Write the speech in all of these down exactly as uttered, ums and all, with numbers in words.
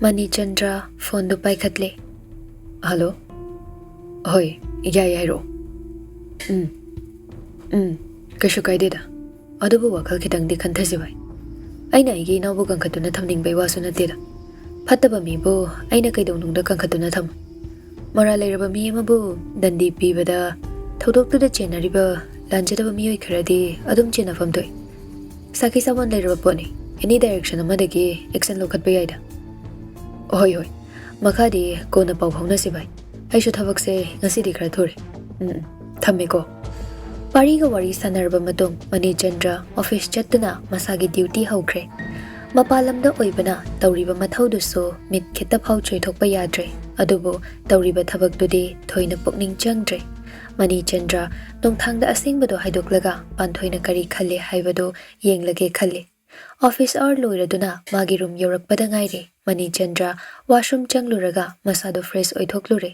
ꯃꯅꯤꯆꯟꯗ꯭ꯔ ꯐꯣꯟꯗꯨ ꯄꯥꯏꯈꯠꯂꯦ꯫ "ꯍꯜꯂꯣ꯫ ꯍꯣꯏ, ꯌꯥꯏ, ꯍꯥꯏꯔꯛꯑꯣ꯫ ꯎꯝ, ꯎꯝ, ꯀꯩꯁꯨ ꯀꯥꯏꯗꯦꯗ꯫ ꯑꯗꯨꯕꯨ ꯋꯥꯈꯜ ꯈꯤꯇꯪꯗꯤ ꯈꯟꯊꯁꯤ ꯚꯥꯏ꯫ ꯑꯩꯅ ꯑꯩꯒꯤ ꯏꯅꯥꯎꯕꯨ ꯀꯟꯈꯠꯇꯨꯅ ꯊꯝꯅꯤꯡꯕꯩ ꯋꯥꯁꯨ ꯅꯠꯇꯦꯗ꯫ ꯐꯠꯇꯕ ꯃꯤꯕꯨ ꯑꯩꯅ ꯀꯩꯗꯧꯅꯨꯡꯗ ꯀꯟꯈꯠꯇꯨꯅ ꯊꯝꯃꯣ? ꯃꯔꯥꯜ ꯂꯩꯔꯕ ꯃꯤ ꯑꯃꯕꯨ ꯗꯟꯗꯤ ꯄꯤꯕꯗ ꯊꯧꯗꯣꯛꯇꯨꯗ ꯆꯦꯟꯅꯔꯤꯕ ꯂꯥꯟꯖꯗꯕ ꯃꯤꯑꯣꯏ ꯈꯔꯗꯤ ꯑꯗꯨꯝ ꯆꯦꯟꯅꯐꯝ ꯊꯣꯛꯏ꯫ ꯁꯥꯈꯤ ꯁꯥꯕꯣꯟ ꯂꯩꯔꯕ ꯄꯣꯠꯅꯤ꯫ Any direction ꯑꯃꯗꯒꯤ action ꯂꯧꯈꯠꯄ ꯌꯥꯏꯗ꯫ ꯍꯣꯏ, ꯍꯣꯏ꯫ ꯃꯈꯥꯗꯤ ꯀꯣꯟꯅ ꯄꯥꯎ ꯐꯥꯎꯅꯁꯤ ꯚꯥꯏ꯫ ꯑꯩꯁꯨ ꯊꯕꯛꯁꯦ ꯉꯁꯤꯗꯤ ꯈꯔ ꯊꯨꯔꯦ꯫ ꯎꯝ, ꯎꯝ꯫ ꯊꯝꯃꯦꯀꯣ꯫" ꯄꯥꯔꯤꯒ ꯋꯥꯔꯤ ꯁꯥꯟꯅꯔꯕ ꯃꯇꯨꯡ ꯃꯅꯤꯆꯟꯗ꯭ꯔ office ꯆꯠꯇꯨꯅ ꯃꯁꯥꯒꯤ duty ꯍꯧꯈ꯭ꯔꯦ꯫ ꯃꯄꯥꯟ ꯂꯝꯗ ꯑꯣꯏꯕꯅ ꯇꯧꯔꯤꯕ ꯃꯊꯧꯗꯨꯁꯨ ꯃꯤꯠ ꯈꯤꯇ ꯐꯥꯎ ꯆꯣꯏꯊꯣꯛꯄ ꯌꯥꯗ꯭ꯔꯦ꯫ ꯑꯗꯨꯕꯨ ꯇꯧꯔꯤꯕ ꯊꯕꯛꯇꯨꯗꯤ ꯊꯣꯏꯅ ꯄꯨꯛꯅꯤꯡ ꯆꯪꯗ꯭ꯔꯦ꯫ ꯃꯅꯤꯆꯟꯗ꯭ꯔ ꯅꯣꯡꯊꯥꯡꯗ ꯑꯁꯦꯡꯕꯗꯣ ꯍꯥꯏꯗꯣꯛꯂꯒ ꯄꯥꯟꯊꯣꯏꯅ ꯀꯔꯤ ꯈꯜꯂꯤ ꯍꯥꯏꯕꯗꯨ ꯌꯦꯡꯂꯒꯦ ꯈꯜꯂꯤ꯫ Office hour ꯂꯣꯏꯔꯗꯨꯅ ꯃꯥꯒꯤ room ꯌꯧꯔꯛꯄꯗ ꯉꯥꯏꯔꯤ꯫ ꯃꯅꯤꯆꯟꯗ꯭ꯔ washroom ꯆꯪꯂꯨꯔꯒ ꯃꯁꯥꯗꯣ fresh ꯑꯣꯏꯊꯣꯛꯂꯨꯔꯦ꯫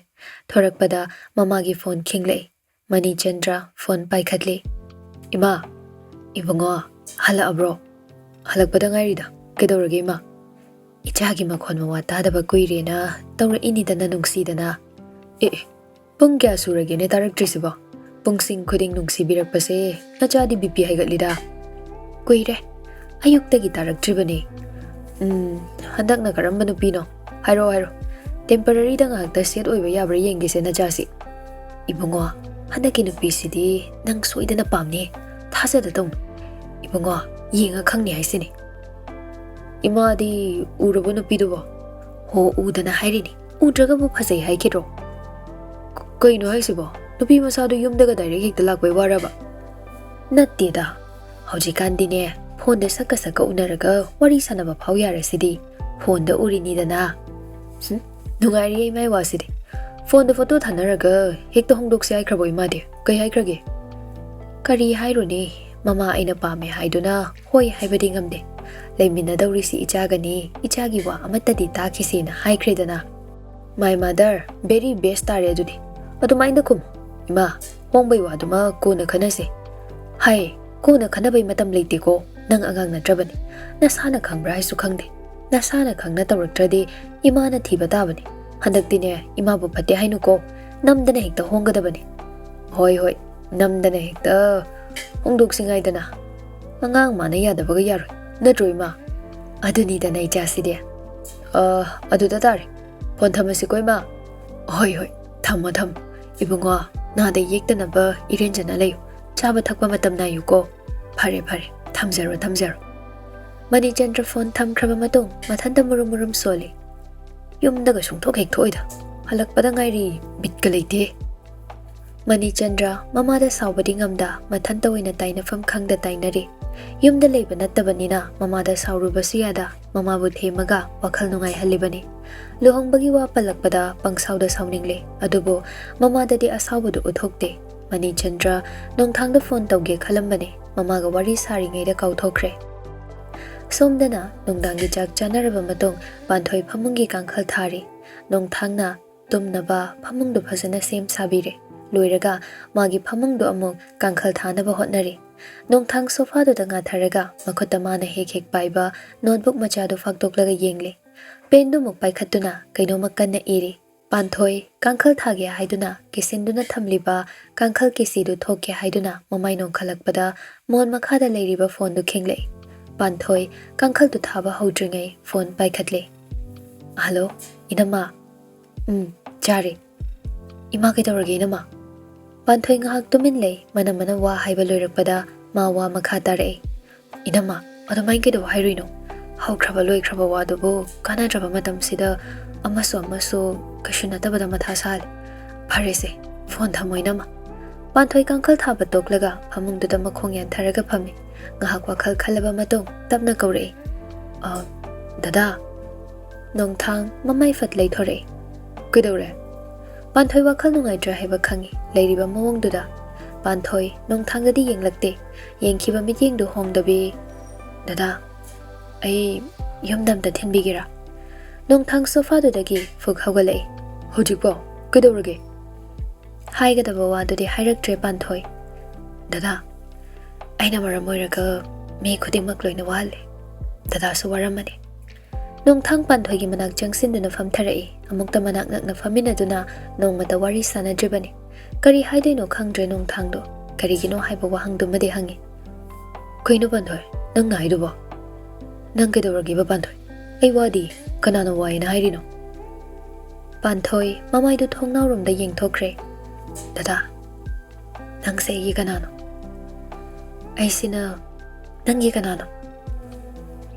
ꯊꯣꯔꯛꯄꯗ ꯃꯃꯥꯒꯤ phone ꯈꯤꯡꯂꯛꯏ꯫ ꯃꯅꯤꯆꯟꯗ꯭ꯔ phone ꯄꯥꯏꯈꯠꯂꯤ꯫ "ꯏꯃꯥ, ꯏꯕꯨꯡꯉꯣ, ꯍꯜꯂꯛꯑꯕ꯭ꯔꯣ?" "ꯍꯜꯂꯛꯄꯗ ꯉꯥꯏꯔꯤꯗ꯫ ꯀꯩꯗꯧꯔꯒꯦ ꯏꯃꯥ?" "ꯏꯆꯥꯒꯤ ꯃꯈꯣꯟ ꯃꯋꯥ ꯇꯥꯗꯕ ꯀꯨꯏꯔꯦꯅ ꯇꯧꯔꯛꯏꯅꯤꯗꯅ ꯅꯨꯡꯁꯤꯗꯅ꯫" "ꯑꯦ, ꯑꯦ, ꯄꯨꯡ ꯀꯌꯥ ꯁꯨꯔꯒꯦꯅꯦ ꯇꯥꯔꯛꯇ꯭ꯔꯤꯁꯤꯕꯣ? ꯄꯨꯡꯁꯤꯡ ꯈꯨꯗꯤꯡ ꯅꯨꯡꯁꯤꯕꯤꯔꯛꯄꯁꯦ ꯅꯆꯥꯗꯤ BP ꯍꯥꯏꯒꯠꯂꯤꯗ꯫" "ꯀꯨꯏꯔꯦ꯫ ꯑꯌꯨꯛꯇꯒꯤ ꯇꯥꯔꯛꯇ꯭ꯔꯤꯕꯅꯦ꯫" "ꯎꯝ, ꯍꯟꯗꯛꯅ ꯀꯔꯝꯕ ꯅꯨꯄꯤꯅꯣ? ꯍꯥꯏꯔꯣ, ꯍꯥꯏꯔꯣ꯫ Temporary ꯗ ꯉꯥꯏꯍꯥꯛꯇ set ꯑꯣꯏꯕ ꯌꯥꯕ꯭ꯔꯥ ꯌꯦꯡꯒꯦꯁꯦ ꯅꯆꯥꯁꯤ꯫" "ꯏꯕꯨꯡꯉꯣ, ꯍꯟꯗꯛꯀꯤ ꯅꯨꯄꯤꯁꯤꯗꯤ ꯅꯪ ꯁꯣꯏꯗꯅ ꯄꯥꯝꯅꯤ꯫ ꯊꯥꯖꯗ ꯇꯧꯅꯨ꯫" "ꯏꯕꯨꯡꯉꯣ, ꯌꯦꯡꯉ ꯈꯪꯅꯤ ꯍꯥꯏꯁꯤꯅꯤ꯫" "ꯏꯃꯥꯗꯤ ꯎꯔꯕꯣ ꯅꯨꯄꯤꯗꯨꯕꯣ?" "ꯍꯣ, ꯎꯗꯅ ꯍꯥꯏꯔꯤꯅꯤ꯫ ꯎꯗ꯭ꯔꯒꯕꯨ ꯐꯖꯩ ꯍꯥꯏꯒꯗ꯭ꯔꯣ?" "ꯀ-, ꯀꯩꯅꯣ ꯍꯥꯏꯁꯤꯕꯣ? ꯅꯨꯄꯤ ꯃꯆꯥꯗꯨ ꯌꯨꯝꯗꯒ direct ꯍꯦꯛꯇ ꯂꯥꯛꯄꯩ ꯋꯥꯔꯕ?" "ꯅꯠꯇꯦꯗ, ꯍꯧꯖꯤꯛꯀꯥꯟꯗꯤꯅꯦ, phone ꯗ ꯁꯛꯀ ꯁꯛꯀ ꯎꯅꯔꯒ ꯋꯥꯔꯤ ꯁꯥꯟꯅꯕ ꯐꯥꯎ ꯌꯥꯔꯁꯤꯗꯤ꯫ Phone ꯗ ꯎꯔꯤꯅꯤꯗꯅ꯫" ꯍꯨꯝ, ꯅꯨꯡꯉꯥꯏꯔꯤꯌꯦ ꯏꯃꯥꯏ ꯋꯥꯁꯤꯗꯤ꯫ Phone ꯗ photo ꯊꯥꯅꯔꯒ ꯍꯦꯛꯇ ꯍꯣꯡꯗꯣꯛꯁꯦ ꯍꯥꯏꯈ꯭ꯔꯕꯣ ꯏꯃꯥꯗꯤ? ꯀꯩ ꯍꯥꯏꯈ꯭ꯔꯒꯦ? "ꯀꯔꯤ ꯍꯥꯏꯔꯨꯅꯤ, ꯃꯃꯥ ꯑꯩꯅ ꯄꯥꯝꯃꯦ ꯍꯥꯏꯗꯨꯅ ꯍꯣꯏ ꯍꯥꯏꯕꯗꯤ ꯉꯝꯗꯦ꯫ ꯂꯩꯃꯤꯟꯅꯗꯧꯔꯤꯁꯤ ꯏꯆꯥꯒꯅꯤ, ꯏꯆꯥꯒꯤ ꯋꯥ ꯑꯃꯠꯇꯗꯤ ꯇꯥꯈꯤꯁꯦꯅ ꯍꯥꯏꯈ꯭ꯔꯦꯗꯅ꯫" "My mother, very best ꯇꯥꯔꯦ ꯑꯗꯨꯗꯤ꯫ ꯑꯗꯨꯃꯥꯏꯅ ꯈꯨꯝꯃꯨ꯫ ꯏꯃꯥ, ꯍꯣꯡꯕꯩ ꯋꯥꯗꯨꯃ ꯀꯣꯟꯅ ꯈꯟꯅꯁꯦ꯫" "ꯍꯥꯏ, ꯀꯣꯟꯅ ꯈꯟꯅꯕꯩ ꯃꯇꯝ ꯂꯩꯇꯦꯀꯣ꯫ ꯅꯪ ꯑꯉꯥꯡ ꯅꯠꯇ꯭ꯔꯕꯅꯤ꯫ ꯅꯁꯥꯅ ꯈꯪꯕ꯭ꯔꯥ ꯍꯥꯏꯁꯨ ꯈꯪꯗꯦ꯫ ꯅꯁꯥꯅ ꯈꯪꯅ ꯇꯧꯔꯛꯇ꯭ꯔꯗꯤ ꯏꯃꯥꯅ ꯊꯤꯕ ꯇꯥꯕꯅꯤ꯫ ꯍꯟꯗꯛꯇꯤꯅꯦ, ꯏꯃꯥꯕꯨ ꯐꯠꯇꯦ ꯍꯥꯏꯅꯨꯀꯣ, ꯅꯝꯗꯅ ꯍꯦꯛꯇ ꯍꯣꯡꯒꯗꯕꯅꯤ꯫ ꯍꯣꯏ, ꯍꯣꯏ, ꯅꯝꯗꯅ ꯍꯦꯛꯇ ꯍꯣꯡꯗꯣꯛꯁꯤ ꯉꯥꯏꯗꯅ꯫ ꯑꯉꯥꯡ ꯃꯥꯅ ꯌꯥꯗꯕꯒ ꯌꯥꯔꯣꯏ, ꯅꯠꯇ꯭ꯔꯣ ꯏꯃꯥ? ꯑꯗꯨꯅꯤꯗꯅ ꯏꯆꯥꯁꯤꯗꯤ꯫ ꯑ, ꯑꯗꯨꯗ ꯇꯥꯔꯦ꯫ ꯐꯣꯟ ꯊꯝꯃꯁꯤꯀꯣ ꯏꯃꯥ꯫ ꯍꯣꯏ, ꯍꯣꯏ, ꯊꯝꯃꯣ, ꯊꯝꯃꯣ꯫ ꯏꯕꯨꯡꯉꯣ, ꯅꯥꯗ ꯌꯦꯛꯇꯅꯕ ꯏꯔꯦꯟꯖꯅ ꯂꯩꯌꯨ꯫ ꯆꯥꯕ ꯊꯛꯄ ꯃꯇꯝ ꯅꯥꯏꯌꯨꯀꯣ꯫ ꯐꯔꯦ, ꯐꯔꯦ, ꯊꯝꯖꯔꯣ, ꯊꯝꯖꯔꯣ꯫ ꯃꯅꯤꯆꯟꯗ꯭ꯔ ꯐꯣꯟ ꯊꯝꯈ꯭ꯔꯕ ꯃꯇꯨꯡ ꯃꯊꯟꯇ ꯃꯨꯔꯨꯝ ꯃꯨꯔꯨꯝ ꯁꯣꯜꯂꯤ꯫ ꯌꯨꯝꯗꯒ ꯁꯨꯡꯊꯣꯛ ꯍꯦꯛ ꯊꯣꯛꯑꯣꯏꯗ꯫ ꯍꯜꯂꯛꯄꯗ ꯉꯥꯏꯔꯤ, ꯕꯤꯠꯀ ꯂꯩꯇꯦ꯫ ꯃꯅꯤꯆꯟꯗ꯭ꯔ ꯃꯃꯥꯗ ꯁꯥꯎꯕꯗꯤ ꯉꯝꯗ, ꯃꯊꯟꯇ ꯑꯣꯏꯅ ꯇꯥꯏꯅꯐꯝ ꯈꯪꯗ ꯇꯥꯏꯅꯔꯤ꯫ ꯌꯨꯝꯗ ꯂꯩꯕ ꯅꯠꯇꯕꯅꯤꯅ ꯃꯃꯥꯗ ꯁꯥꯎꯔꯨꯕꯁꯨ ꯌꯥꯗ, ꯃꯃꯥꯕꯨ ꯊꯦꯝꯃꯒ ꯋꯥꯈꯜ ꯅꯨꯡꯉꯥꯏꯍꯜꯂꯤꯕꯅꯤ꯫ ꯂꯨꯍꯣꯡꯕꯒꯤ ꯋꯥ ꯄꯜꯂꯛꯄꯗ ꯄꯪꯁꯥꯎꯗ ꯁꯥꯎꯅꯤꯡꯂꯦ, ꯑꯗꯨꯕꯨ ꯃꯃꯥꯗꯗꯤ ꯑꯁꯥꯎꯕꯗꯨ ꯎꯠꯊꯣꯛꯇꯦ꯫ ꯃꯅꯤꯆꯟꯗ꯭ꯔ ꯅꯣꯡꯊꯥꯡꯗ ꯐꯣꯟ ꯇꯧꯒꯦ ꯈꯜꯂꯝꯕꯅꯤ, ꯃꯃꯥꯒ ꯋꯥꯔꯤ ꯁꯥꯔꯤꯉꯩꯗ ꯀꯥꯎꯊꯣꯛꯈ꯭ꯔꯦ꯫ ꯁꯣꯝꯗꯅ ꯅꯨꯡꯗꯥꯡꯒꯤ ꯆꯥꯛ ꯆꯥꯅꯔꯕ ꯃꯇꯨꯡ ꯄꯥꯟꯊꯣꯏ ꯐꯃꯨꯡꯒꯤ ꯀꯥꯡꯈꯜ ꯊꯥꯔꯤ꯫ ꯅꯣꯡꯊꯥꯡꯅ ꯇꯨꯝꯅꯕ ꯐꯃꯨꯡꯗꯨ ꯐꯖꯅ ꯁꯦꯝ ꯁꯥꯕꯤꯔꯦ꯫ ꯂꯣꯏꯔꯒ ꯃꯥꯒꯤ ꯐꯃꯨꯡꯗꯨ ꯑꯃꯨꯛ ꯀꯥꯡꯈꯜ ꯊꯥꯅꯕ ꯍꯣꯠꯅꯔꯤ꯫ ꯅꯣꯡꯊꯥꯡ ꯁꯣꯐꯥꯗꯨꯗ ꯉꯥꯊꯔꯒ ꯃꯈꯨꯠꯇ ꯃꯥꯅ ꯍꯦꯛ ꯍꯦꯛ ꯄꯥꯏꯕ ꯅꯣꯠꯕꯨꯛ ꯃꯆꯥꯗꯨ ꯐꯥꯛꯇꯣꯛꯂꯒ ꯌꯦꯡꯂꯦ꯫ ꯄꯦꯟꯗꯨ ꯑꯃꯨꯛ ꯄꯥꯏꯈꯠꯇꯨꯅ ꯀꯩꯅꯣꯝꯃ ꯀꯟꯅ ꯏꯔꯤ꯫ ꯄꯥꯟꯊꯣꯏ, ꯀꯥꯡꯈꯜ ꯊꯥꯒꯦ ꯍꯥꯏꯗꯨꯅ ꯀꯤꯁꯤꯟꯗꯨꯅ ꯊꯝꯂꯤꯕ ꯀꯥꯡꯈꯜ ꯀꯤꯁꯤꯗꯨ ꯊꯣꯛꯀꯦ ꯍꯥꯏꯗꯨꯅ ꯃꯃꯥꯏ ꯅꯣꯟꯈꯠꯂꯛꯄꯗ ꯃꯣꯟ ꯃꯈꯥꯗ ꯂꯩꯔꯤꯕ ꯐꯣꯟꯗꯨ ꯈꯤꯡꯂꯛꯏ꯫ ꯄꯥꯟꯊꯣꯏ ꯀꯥꯡꯈꯜꯗꯨ ꯊꯥꯕ ꯍꯧꯗ꯭ꯔꯤꯉꯩ ꯐꯣꯟ ꯄꯥꯏꯈꯠꯂꯦ꯫ "ꯍꯜꯂꯣ, ꯏꯅꯝꯃ?" "ꯎꯝ, ꯆꯥꯔꯦ꯫ ꯏꯃꯥ, ꯀꯩꯗꯧꯔꯒꯦ ꯏꯅꯝꯃ?" ꯄꯥꯟꯊꯣꯏ ꯉꯥꯏꯍꯥꯛ ꯇꯨꯃꯤꯟ ꯂꯩ꯫ ꯃꯅꯝꯃꯅ ꯋꯥ ꯍꯥꯏꯕ ꯂꯣꯏꯔꯛꯄꯗ ꯃꯥ ꯋꯥ ꯃꯈꯥ ꯇꯥꯔꯛꯏ꯫ "ꯏꯅꯝꯃ, ꯑꯗꯨꯃꯥꯏꯅ ꯀꯩꯗꯧꯕ ꯍꯥꯏꯔꯨꯏꯅꯣ? ꯍꯧꯈ꯭ꯔꯕ ꯂꯣꯏꯈ꯭ꯔꯕ ꯋꯥꯗꯨꯕꯨ ꯀꯥꯟꯅꯗ꯭ꯔꯕ ꯃꯇꯝꯁꯤꯗ ꯑꯃꯁꯨ ꯑꯃꯁꯨ ꯀꯩꯁꯨ ꯅꯠꯇꯕꯗ ꯃꯊꯥ ꯁꯥꯍꯜꯂꯤ꯫ ꯐꯔꯦꯁꯦ, ꯐꯣꯟ ꯊꯝꯃꯣ ꯏꯅꯝꯃ꯫" ꯄꯥꯟꯊꯣꯏ ꯀꯥꯡꯈꯜ ꯊꯥꯕ ꯇꯣꯛꯂꯒ ꯐꯃꯨꯡꯗꯨꯗ ꯃꯈꯣꯡ ꯌꯥꯟꯊꯔꯒ ꯐꯝꯃꯤ꯫ ꯉꯥꯏꯍꯥꯛ ꯋꯥꯈꯜ ꯈꯜꯂꯕ ꯃꯇꯨꯡ ꯇꯞꯅ ꯀꯧꯔꯛꯏ, "ꯑ, ꯗꯗꯥ?" ꯅꯣꯡꯊꯥꯡ ꯃꯃꯥꯏ ꯐꯠ ꯂꯩꯊꯣꯔꯛꯏ꯫ "ꯀꯩꯗꯧꯔꯦ?" ꯄꯥꯟꯊꯣꯏ ꯋꯥꯈꯜ ꯅꯨꯡꯉꯥꯏꯇ꯭ꯔꯦ ꯍꯥꯏꯕ ꯈꯪꯏ ꯂꯩꯔꯤꯕ ꯃꯑꯣꯡꯗꯨꯗ꯫ ꯄꯥꯟꯊꯣꯏ ꯅꯣꯡꯊꯥꯡꯗꯗꯤ ꯌꯦꯡꯂꯛꯇꯦ꯫ ꯌꯦꯡꯈꯤꯕ ꯃꯤꯠꯌꯦꯡꯗꯨ ꯍꯣꯡꯗꯕꯤ, "ꯗꯗꯥ, ꯑꯩ ꯌꯨꯝꯗ ꯑꯝꯇ ꯊꯤꯟꯕꯤꯒꯦꯔꯥ?" ꯅꯣꯡꯊꯥꯡ ꯁꯣꯐꯥꯗꯨꯗꯒꯤ ꯐꯨꯛ ꯍꯧꯒꯠꯂꯛꯏ꯫ "ꯍꯧꯖꯤꯛꯄꯣ? ꯀꯩꯗꯧꯔꯒꯦ?" ꯍꯥꯏꯒꯗꯕ ꯋꯥꯗꯨꯗꯤ ꯍꯥꯏꯔꯛꯇ꯭ꯔꯦ ꯄꯥꯟꯊꯣꯏ꯫ "ꯗꯗꯥ, ꯑꯩꯅ ꯃꯔꯝ ꯑꯣꯏꯔꯒ ꯃꯤ ꯈꯨꯗꯤꯡꯃꯛ ꯂꯣꯏꯅ ꯋꯥꯍꯜꯂꯦ꯫ ꯗꯗꯥꯁꯨ ꯋꯥꯔꯝꯃꯅꯤ꯫ ꯅꯣꯡꯊꯥꯡ ꯄꯥꯟꯊꯣꯏꯒꯤ ꯃꯅꯥꯛ ꯆꯪꯁꯤꯟꯗꯨꯅ ꯐꯝꯊꯔꯛꯏ꯫ ꯑꯃꯨꯛꯇ ꯃꯅꯥꯛ ꯅꯛꯅ ꯐꯝꯃꯤꯟꯅꯗꯨꯅ ꯅꯣꯡꯃꯇ ꯋꯥꯔꯤ ꯁꯥꯟꯅꯗ꯭ꯔꯤꯕꯅꯤ꯫ ꯀꯔꯤ ꯍꯥꯏꯗꯣꯏꯅꯣ ꯈꯪꯗ꯭ꯔꯦ ꯅꯣꯡꯊꯥꯡꯗꯣ꯫ ꯀꯔꯤꯒꯤꯅꯣ ꯍꯥꯏꯕ ꯋꯥꯍꯪꯗꯨꯃꯗꯤ ꯍꯪꯉꯤ꯫ "ꯀꯩꯅꯣ ꯄꯥꯟꯊꯣꯏ, ꯅꯪꯅ ꯍꯥꯏꯗꯨꯕꯣ? ꯅꯪ ꯀꯩꯗꯧꯔꯒꯦꯕ ꯄꯥꯟꯊꯣꯏ? ꯑꯩ ꯋꯥꯗꯤ ꯀꯅꯥꯅ ꯋꯥꯏꯅ ꯍꯥꯏꯔꯤꯅꯣ?" ꯄꯥꯟꯊꯣꯏ ꯃꯃꯥꯏꯗꯨ ꯊꯣꯡꯅꯥꯎꯔꯣꯝꯗ ꯌꯦꯡꯊꯣꯛꯈ꯭ꯔꯦ꯫ "ꯗꯗꯥ, ꯅꯪꯁꯦ ꯑꯩꯒꯤ ꯀꯅꯥꯅꯣ? ꯑꯩꯁꯤꯅ ꯅꯪꯒꯤ ꯀꯅꯥꯅꯣ?"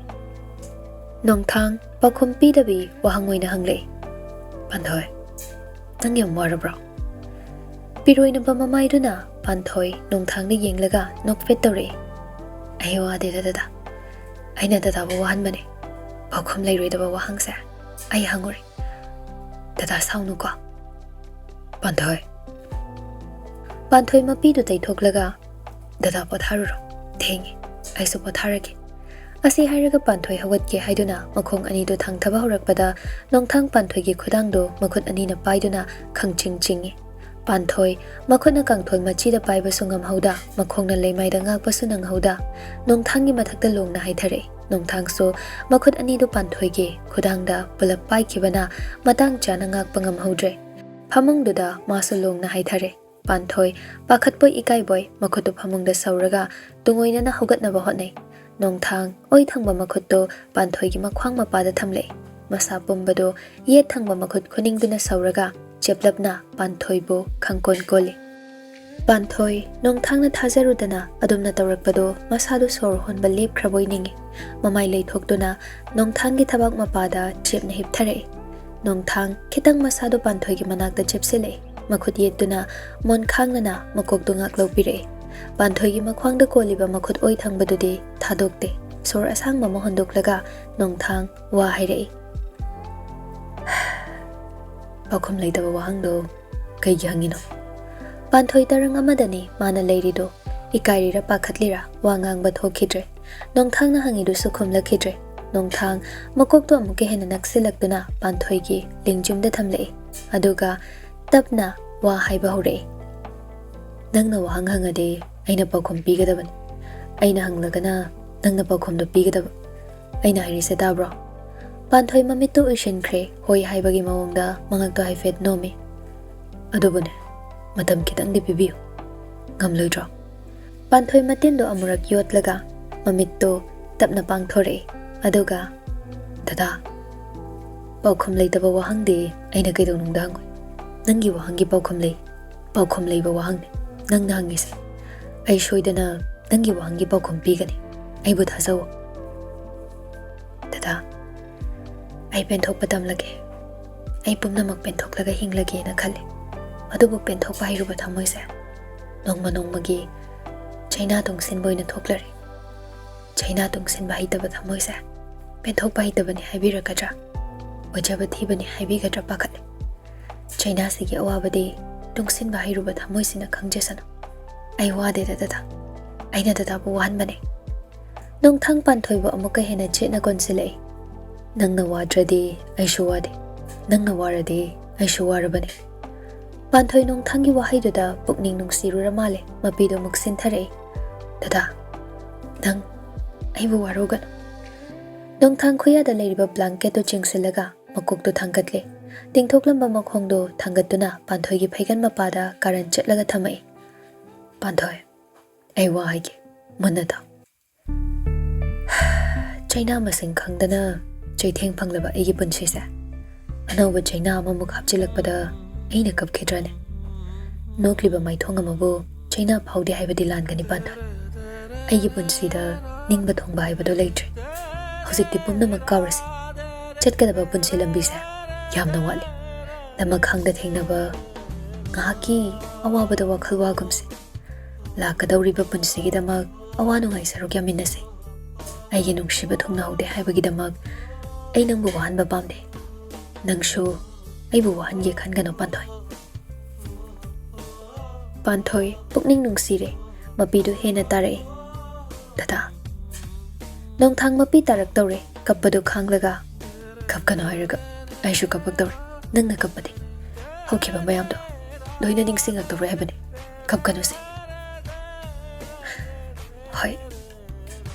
ꯅꯣꯡꯊꯥꯡ ꯄꯥꯎꯈꯨꯝ ꯄꯤꯗꯕꯤ ꯋꯥꯍꯪ ꯑꯣꯏꯅ ꯍꯪꯂꯛꯏ꯫ "ꯄꯥꯟꯊꯣꯏ, ꯅꯪ ꯌꯥꯝ ꯋꯥꯔꯕ꯭ꯔꯣ?" ꯄꯤꯔꯣꯏꯅꯕ ꯃꯃꯥꯏꯗꯨꯅ ꯄꯥꯟꯊꯣꯏ ꯅꯣꯡꯊꯥꯡꯗ ꯌꯦꯡꯂꯒ ꯅꯣꯛꯐꯦꯠ ꯇꯧꯔꯛꯏ꯫ "ꯑꯩ ꯋꯥꯗꯦꯗ ꯗꯗꯥ, ꯑꯩꯅ ꯗꯗꯥꯕꯨ ꯋꯥꯍꯟꯕꯅꯦ꯫ ꯄꯥꯎꯈꯨꯝ ꯂꯩꯔꯣꯏꯗꯕ ꯋꯥꯍꯪꯁꯦ ꯑꯩ ꯍꯪꯉꯨꯔꯦ꯫ ꯗꯗꯥ ꯁꯥꯎꯅꯨꯀꯣ꯫" "ꯄꯥꯟꯊꯣꯏ꯫" ꯄꯥꯟꯊꯣꯏ ꯃꯄꯤꯗꯨ ꯇꯩꯊꯣꯛꯂꯒ, "ꯗꯗꯥ ꯄꯣꯊꯥꯔꯨꯔꯣ, ꯊꯦꯡꯉꯦ, ꯑꯩꯁꯨ ꯄꯣꯊꯥꯔꯒꯦ꯫" ꯑꯁꯤ ꯍꯥꯏꯔꯒ ꯄꯥꯟꯊꯣꯏ ꯍꯧꯒꯠꯀꯦ ꯍꯥꯏꯗꯨꯅ ꯃꯈꯣꯡ ꯑꯅꯤꯗꯨ ꯊꯥꯡꯊꯕ ꯍꯧꯔꯛꯄꯗ ꯅꯣꯡꯊꯥꯡ ꯄꯥꯟꯊꯣꯏꯒꯤ ꯈꯨꯗꯥꯡꯗꯨ ꯃꯈꯨꯠ ꯑꯅꯤꯅ ꯄꯥꯏꯗꯨꯅ ꯈꯪꯆꯤꯡ ꯆꯤꯡꯏ꯫ ꯄꯥꯟꯊꯣꯏ ꯃꯈꯨꯠꯅ ꯀꯥꯡꯊꯣꯜ ꯃꯆꯤꯗ ꯄꯥꯏꯕꯁꯨ ꯉꯝꯍꯧꯗ, ꯃꯈꯣꯡꯅ ꯂꯩꯃꯥꯏꯗ ꯉꯥꯛꯄꯁꯨ ꯅꯪꯍꯧꯗ ꯅꯣꯡꯊꯥꯡꯒꯤ ꯃꯊꯛꯇ ꯂꯣꯡꯅ ꯍꯥꯏꯊꯔꯛꯏ꯫ ꯅꯣꯡꯊꯥꯡꯁꯨ ꯃꯈꯨꯠ ꯑꯅꯤꯗꯨ ꯄꯥꯟꯊꯣꯏꯒꯤ ꯈꯨꯗꯥꯡꯗ ꯄꯨꯂꯞ ꯄꯥꯏꯈꯤꯕꯅ ꯃꯇꯥꯡ ꯆꯥꯅ ꯉꯥꯛꯄ ꯉꯝꯍꯧꯗ꯭ꯔꯦ꯫ ꯐꯃꯨꯡꯗꯨꯗ ꯃꯥꯁꯨ ꯂꯣꯡꯅ ꯍꯥꯏꯊꯔꯦ꯫ ꯄꯥꯟꯊꯣꯏ ꯄꯥꯈꯠꯄꯣꯏ ꯏꯀꯥꯏꯕꯣꯏ ꯃꯈꯨꯠꯇꯨ ꯐꯃꯨꯡꯗ ꯁꯧꯔꯒ ꯇꯨꯡꯑꯣꯏꯅꯅ ꯍꯧꯒꯠꯅꯕ ꯍꯣꯠꯅꯩ꯫ ꯅꯣꯡꯊꯥꯡ ꯑꯣꯏ ꯊꯪꯕ ꯃꯈꯨꯠꯇꯨ ꯄꯥꯟꯊꯣꯏꯒꯤ ꯃꯈ꯭ꯋꯥꯡ ꯃꯄꯥꯗ ꯊꯝꯂꯛꯏ꯫ ꯃꯁꯥ ꯄꯨꯝꯕꯗꯨ ꯌꯦꯠ ꯊꯪꯕ ꯃꯈꯨꯠ ꯈꯨꯅꯤꯡꯗꯨꯅ ꯁꯧꯔꯒ ꯆꯦꯞꯂꯞꯅ ꯄꯥꯟꯊꯣꯏꯕꯨ ꯈꯪꯀꯣꯟ ꯀꯣꯜꯂꯤ꯫ ꯄꯥꯟꯊꯣꯏ ꯅꯣꯡꯊꯥꯡꯅ ꯊꯥꯖꯔꯨꯗꯅ ꯑꯗꯨꯝꯅ ꯇꯧꯔꯛꯄꯗꯨ ꯃꯁꯥꯗꯨ ꯁꯣꯔ ꯍꯣꯟꯕ ꯂꯦꯞꯈ꯭ꯔꯕꯣꯏ ꯅꯤꯡꯏ꯫ ꯃꯃꯥꯏ ꯂꯩꯊꯣꯛꯇꯨꯅ ꯅꯣꯡꯊꯥꯡꯒꯤ ꯊꯕꯥꯛ ꯃꯄꯥꯗ ꯆꯦꯞꯅ ꯍꯤꯞꯊꯔꯛꯏ꯫ ꯅꯣꯡꯊꯥꯡ ꯈꯤꯇꯪ ꯃꯁꯥꯗꯨ ꯄꯥꯟꯊꯣꯏꯒꯤ ꯃꯅꯥꯛꯇ ꯆꯦꯞꯁꯤꯜꯂꯛꯏ꯫ ꯃꯈꯨꯠ ꯌꯦꯠꯇꯨꯅ ꯃꯣꯟ ꯈꯥꯡꯅꯅ ꯃꯀꯣꯛꯇꯨ ꯉꯥꯛ ꯂꯧꯕꯤꯔꯛꯏ꯫ ꯄꯥꯟꯊꯣꯏꯒꯤ ꯃꯈ꯭ꯋꯥꯡꯗ ꯀꯣꯜꯂꯤꯕ ꯃꯈꯨꯠ ꯑꯣꯏ ꯊꯪꯕꯗꯨꯗꯤ ꯊꯥꯗꯣꯛꯇꯦ꯫ ꯁꯣꯔ ꯑꯁꯥꯡꯕ ꯑꯃ ꯍꯣꯟꯗꯣꯛꯂꯒ ꯅꯣꯡꯊꯥꯡ ꯋꯥ ꯍꯥꯏꯔꯛꯏ꯫ "ꯄꯥꯎꯈꯨꯝ ꯂꯩꯇꯕ ꯋꯥꯍꯪꯗꯣ ꯀꯩꯒꯤ ꯍꯪꯉꯤꯅꯣ?" ꯄꯥꯟꯊꯣꯏ ꯇꯔꯪ ꯑꯃꯗꯅꯤ ꯃꯥꯅ ꯂꯩꯔꯤꯗꯣ꯫ ꯏꯀꯥꯏꯔꯤꯔ ꯄꯥꯈꯠꯂꯤꯔ ꯋꯥ ꯉꯥꯡꯕ ꯊꯣꯛꯈꯤꯗ꯭ꯔꯦ꯫ ꯅꯣꯡꯊꯥꯡꯅ ꯍꯪꯉꯤꯗꯨꯁꯨ ꯈꯨꯝꯂꯛꯈꯤꯗ꯭ꯔꯦ꯫ ꯅꯣꯡꯊꯥꯡ ꯃꯀꯣꯛꯇꯣ ꯑꯃꯨꯛꯀ ꯍꯦꯟꯅ ꯅꯛꯁꯤꯜꯂꯛꯇꯨꯅ ꯄꯥꯟꯊꯣꯏꯒꯤ ꯂꯦꯡꯖꯨꯝꯗ ꯊꯝꯂꯛꯏ꯫ ꯑꯗꯨꯒ ꯇꯞꯅ ꯋꯥ ꯍꯥꯏꯕ ꯍꯧꯔꯛꯏ꯫ "ꯅꯪꯅ ꯋꯥꯍꯪ ꯍꯪꯉꯗꯤ ꯑꯩꯅ ꯄꯥꯎꯈꯨꯝ ꯄꯤꯒꯗꯕꯅꯤ꯫ ꯑꯩꯅ ꯍꯪꯂꯒꯅ ꯅꯪꯅ ꯄꯥꯎꯈꯨꯝꯗꯣ ꯄꯤꯒꯗꯕ꯫ ꯑꯩꯅ ꯍꯥꯏꯔꯤꯁꯦ ꯇꯥꯕ꯭ꯔꯣ?" ꯄꯥꯟꯊꯣꯏ ꯃꯃꯤꯠꯇꯨ ꯎꯏꯁꯤꯟꯈ꯭ꯔꯦ, ꯍꯣꯏ ꯍꯥꯏꯕꯒꯤ ꯃꯑꯣꯡꯗ ꯃꯉꯛꯇꯣ ꯍꯥꯏꯐꯦꯠ ꯅꯣꯝꯃꯤ꯫ "ꯑꯗꯨꯕꯨꯅꯦ, ꯃꯇꯝ ꯈꯤꯇꯪꯗꯤ ꯄꯤꯕꯤꯌꯨ, ꯉꯝꯂꯣꯏꯗ꯭ꯔꯣ?" ꯄꯥꯟꯊꯣꯏ ꯃꯇꯤꯟꯗꯣ ꯑꯃꯨꯔꯛ ꯌꯣꯠꯂꯒ ꯃꯃꯤꯠꯇꯣ ꯇꯞꯅ ꯄꯥꯡꯊꯣꯔꯛꯏ꯫ ꯑꯗꯨꯒ, "ꯗꯗꯥ, ꯄꯥꯎꯈꯨꯝ ꯂꯩꯇꯕ ꯋꯥꯍꯪꯗꯤ ꯑꯩꯅ ꯀꯩꯗꯧꯅꯨꯡꯗ ꯍꯪꯉꯣꯏ꯫ ꯅꯪꯒꯤ ꯋꯥꯍꯪꯒꯤ ꯄꯥꯎꯈꯨꯝ ꯂꯩ꯫ ꯄꯥꯎꯈꯨꯝ ꯂꯩꯕ ꯋꯥꯍꯪꯅꯤ ꯅꯪꯅ ꯍꯪꯉꯤꯁꯦ꯫ ꯑꯩ ꯁꯣꯏꯗꯅ ꯅꯪꯒꯤ ꯋꯥꯍꯪꯒꯤ ꯄꯥꯎꯈꯨꯝ ꯄꯤꯒꯅꯤ꯫ ꯑꯩꯕꯨ ꯊꯥꯖꯧ꯫ ꯗꯗꯥ, ꯑꯩ ꯄꯦꯟꯊꯣꯛꯄ ꯇꯝꯂꯒꯦ꯫ ꯑꯩ ꯄꯨꯝꯅꯃꯛ ꯄꯦꯟꯊꯣꯛꯂꯒ ꯍꯤꯡꯂꯒꯦꯅ ꯈꯜꯂꯤ꯫ ꯑꯗꯨꯕꯨ ꯄꯦꯟꯊꯣꯛꯄ ꯍꯩꯔꯨꯕ ꯊꯃꯣꯏꯁꯦ ꯅꯣꯡꯃ ꯅꯣꯡꯃꯒꯤ ꯆꯩꯅꯥ ꯇꯨꯡꯁꯤꯟꯕ ꯑꯣꯏꯅ ꯊꯣꯛꯂꯔꯦ꯫ ꯆꯩꯅꯥ ꯇꯨꯡꯁꯤꯟꯕ ꯍꯩꯇꯕ ꯊꯃꯣꯏꯁꯦ ꯄꯦꯟꯊꯣꯛꯄ ꯍꯩꯇꯕꯅꯤ ꯍꯥꯏꯕꯤꯔꯛꯀꯗ꯭ꯔꯥ? ꯑꯣꯏꯖꯕ ꯊꯤꯕꯅꯤ ꯍꯥꯏꯕꯤꯒꯗ꯭ꯔꯥ ꯄꯥꯈꯠꯂꯦ꯫ ꯆꯩꯅꯥꯁꯤꯒꯤ ꯑꯋꯥꯕꯗꯤ ꯇꯨꯡꯁꯤꯟꯕ ꯍꯩꯔꯨꯕ ꯊꯃꯣꯏꯁꯤꯅ ꯈꯪꯖꯁꯅꯨ꯫ ꯑꯩ ꯋꯥꯗꯦꯗ ꯗꯗꯥ꯫ ꯑꯩꯅ ꯗꯗꯥꯕꯨ ꯋꯥꯍꯟꯕꯅꯦ꯫" ꯅꯣꯡꯊꯥꯡ ꯄꯥꯟꯊꯣꯏꯕꯨ ꯑꯃꯨꯛꯀ ꯍꯦꯟꯅ ꯆꯦꯠꯅ ꯀꯣꯟꯁꯤꯜꯂꯛꯏ꯫ "ꯅꯪꯅ ꯋꯥꯗ꯭ꯔꯗꯤ ꯑꯩꯁꯨ ꯋꯥꯗꯦ, ꯅꯪꯅ ꯋꯥꯔꯗꯤ ꯑꯩꯁꯨ ꯋꯥꯔꯕꯅꯦ꯫" ꯄꯥꯟꯊꯣꯏ ꯅꯣꯡꯊꯥꯡꯒꯤ ꯋꯥꯍꯩꯗꯨꯗ ꯄꯨꯛꯅꯤꯡ ꯅꯨꯡꯁꯤꯔꯨꯔ ꯃꯥꯜꯂꯦ, ꯃꯄꯤꯗꯣ ꯑꯃꯨꯛ ꯁꯤꯟꯊꯔꯛꯏ꯫ "ꯗꯗꯥ, ꯅꯪ ꯑꯩꯕꯨ ꯋꯥꯔꯧꯒꯅꯨ꯫" ꯅꯣꯡꯊꯥꯡ ꯈꯨꯌꯥꯗ ꯂꯩꯔꯤꯕ ꯕ꯭ꯂꯥꯡꯀꯦꯠꯇꯨ ꯆꯤꯡꯁꯤꯜꯂꯒ ꯃꯀꯣꯛꯇꯨ ꯊꯥꯡꯒꯠꯂꯦ꯫ ꯇꯤꯡꯊꯣꯛꯂꯝꯕ ꯃꯈꯣꯡꯗꯨ ꯊꯥꯡꯒꯠꯇꯨꯅ ꯄꯥꯟꯊꯣꯏꯒꯤ ꯐꯩꯒꯟ ꯃꯄꯥꯗ ꯀꯥꯔꯟ ꯆꯠꯂꯒ ꯊꯝꯃꯛꯏ꯫ "ꯄꯥꯟꯊꯣꯏ, ꯑꯩ ꯋꯥ ꯍꯥꯏꯒꯦ, ꯃꯨꯟꯅ ꯇꯥꯎ꯫ ꯆꯩꯅꯥ ꯃꯁꯤꯡ ꯈꯪꯗꯅ ꯆꯩꯊꯦꯡ ꯐꯪꯂꯕ ꯑꯩꯒꯤ ꯄꯨꯟꯁꯤꯁꯦ ꯑꯅꯧꯕ ꯆꯩꯅꯥ ꯑꯃꯃꯨꯛ ꯍꯥꯞꯆꯤꯜꯂꯛꯄꯗ ꯑꯩꯅ ꯀꯞꯈꯤꯗ꯭ꯔꯅꯦ? ꯅꯣꯛꯂꯤꯕ ꯃꯥꯏꯊꯣꯡ ꯑꯃꯕꯨ ꯆꯩꯅꯥ ꯐꯥꯎꯗꯦ ꯍꯥꯏꯕꯗꯤ ꯂꯥꯟꯒꯅꯤ, ꯄꯥꯟꯊꯣꯏ꯫ ꯑꯩꯒꯤ ꯄꯨꯟꯁꯤꯗ ꯅꯤꯡꯕ ꯊꯨꯡꯕ ꯍꯥꯏꯕꯗꯨ ꯂꯩꯇ꯭ꯔꯦ꯫ ꯍꯧꯖꯤꯛꯇꯤ ꯄꯨꯝꯅꯃꯛ ꯀꯥꯎꯔꯁꯤ꯫ ꯆꯠꯀꯗꯕ ꯄꯨꯟꯁꯤ ꯂꯝꯕꯤꯁꯦ ꯌꯥꯝꯅ ꯋꯥꯠꯂꯤ꯫ ꯂꯃꯈꯥꯡꯗ ꯊꯦꯡꯅꯕ ꯉꯥꯏꯍꯥꯛꯀꯤ ꯑꯋꯥꯕꯗ ꯋꯥꯈꯜ ꯋꯥꯒꯨꯝꯁꯤ꯫ ꯂꯥꯛꯀꯗꯧꯔꯤꯕ ꯄꯨꯟꯁꯤꯒꯤꯗꯃꯛ ꯑꯋꯥ ꯅꯨꯡꯉꯥꯏ ꯁꯔꯨꯛ ꯌꯥꯃꯤꯟꯅꯁꯤ꯫ ꯑꯩꯒꯤ ꯅꯨꯡꯁꯤꯕ ꯊꯨꯡꯅꯍꯧꯗꯦ ꯍꯥꯏꯕꯒꯤꯗꯃꯛ ꯑꯩ ꯅꯪꯕꯨ ꯋꯥꯍꯟꯕ ꯄꯥꯝꯗꯦ꯫ ꯅꯪꯁꯨ ꯑꯩꯕꯨ ꯋꯥꯍꯟꯒꯦ ꯈꯟꯒꯅꯨ, ꯄꯥꯟꯊꯣꯏ꯫" ꯄꯥꯟꯊꯣꯏ ꯄꯨꯛꯅꯤꯡ ꯅꯨꯡꯁꯤꯔꯦ꯫ ꯃꯄꯤꯗꯨ ꯍꯦꯟꯅ ꯇꯥꯔꯛꯏ꯫ "ꯗꯗꯥ꯫" ꯅꯣꯡꯊꯥꯡ ꯃꯄꯤ ꯇꯥꯔꯛꯇꯧꯔꯦ꯫ ꯀꯞꯄꯗꯨ ꯈꯥꯡꯂꯒ, "ꯀꯞꯀꯅꯨ ꯍꯥꯏꯔꯒ ꯑꯩꯁꯨ ꯀꯞꯄꯛꯇꯧꯔꯦ꯫ ꯅꯪꯅ ꯀꯞꯄꯗꯤ ꯍꯧꯈꯤꯕ ꯃꯌꯥꯝꯗꯣ ꯂꯣꯏꯅ ꯅꯤꯡꯁꯤꯡꯂꯛꯇꯧꯔꯦ ꯍꯥꯏꯕꯅꯤ꯫ ꯀꯞꯀꯅꯨꯁꯦ꯫" "ꯍꯣꯏ,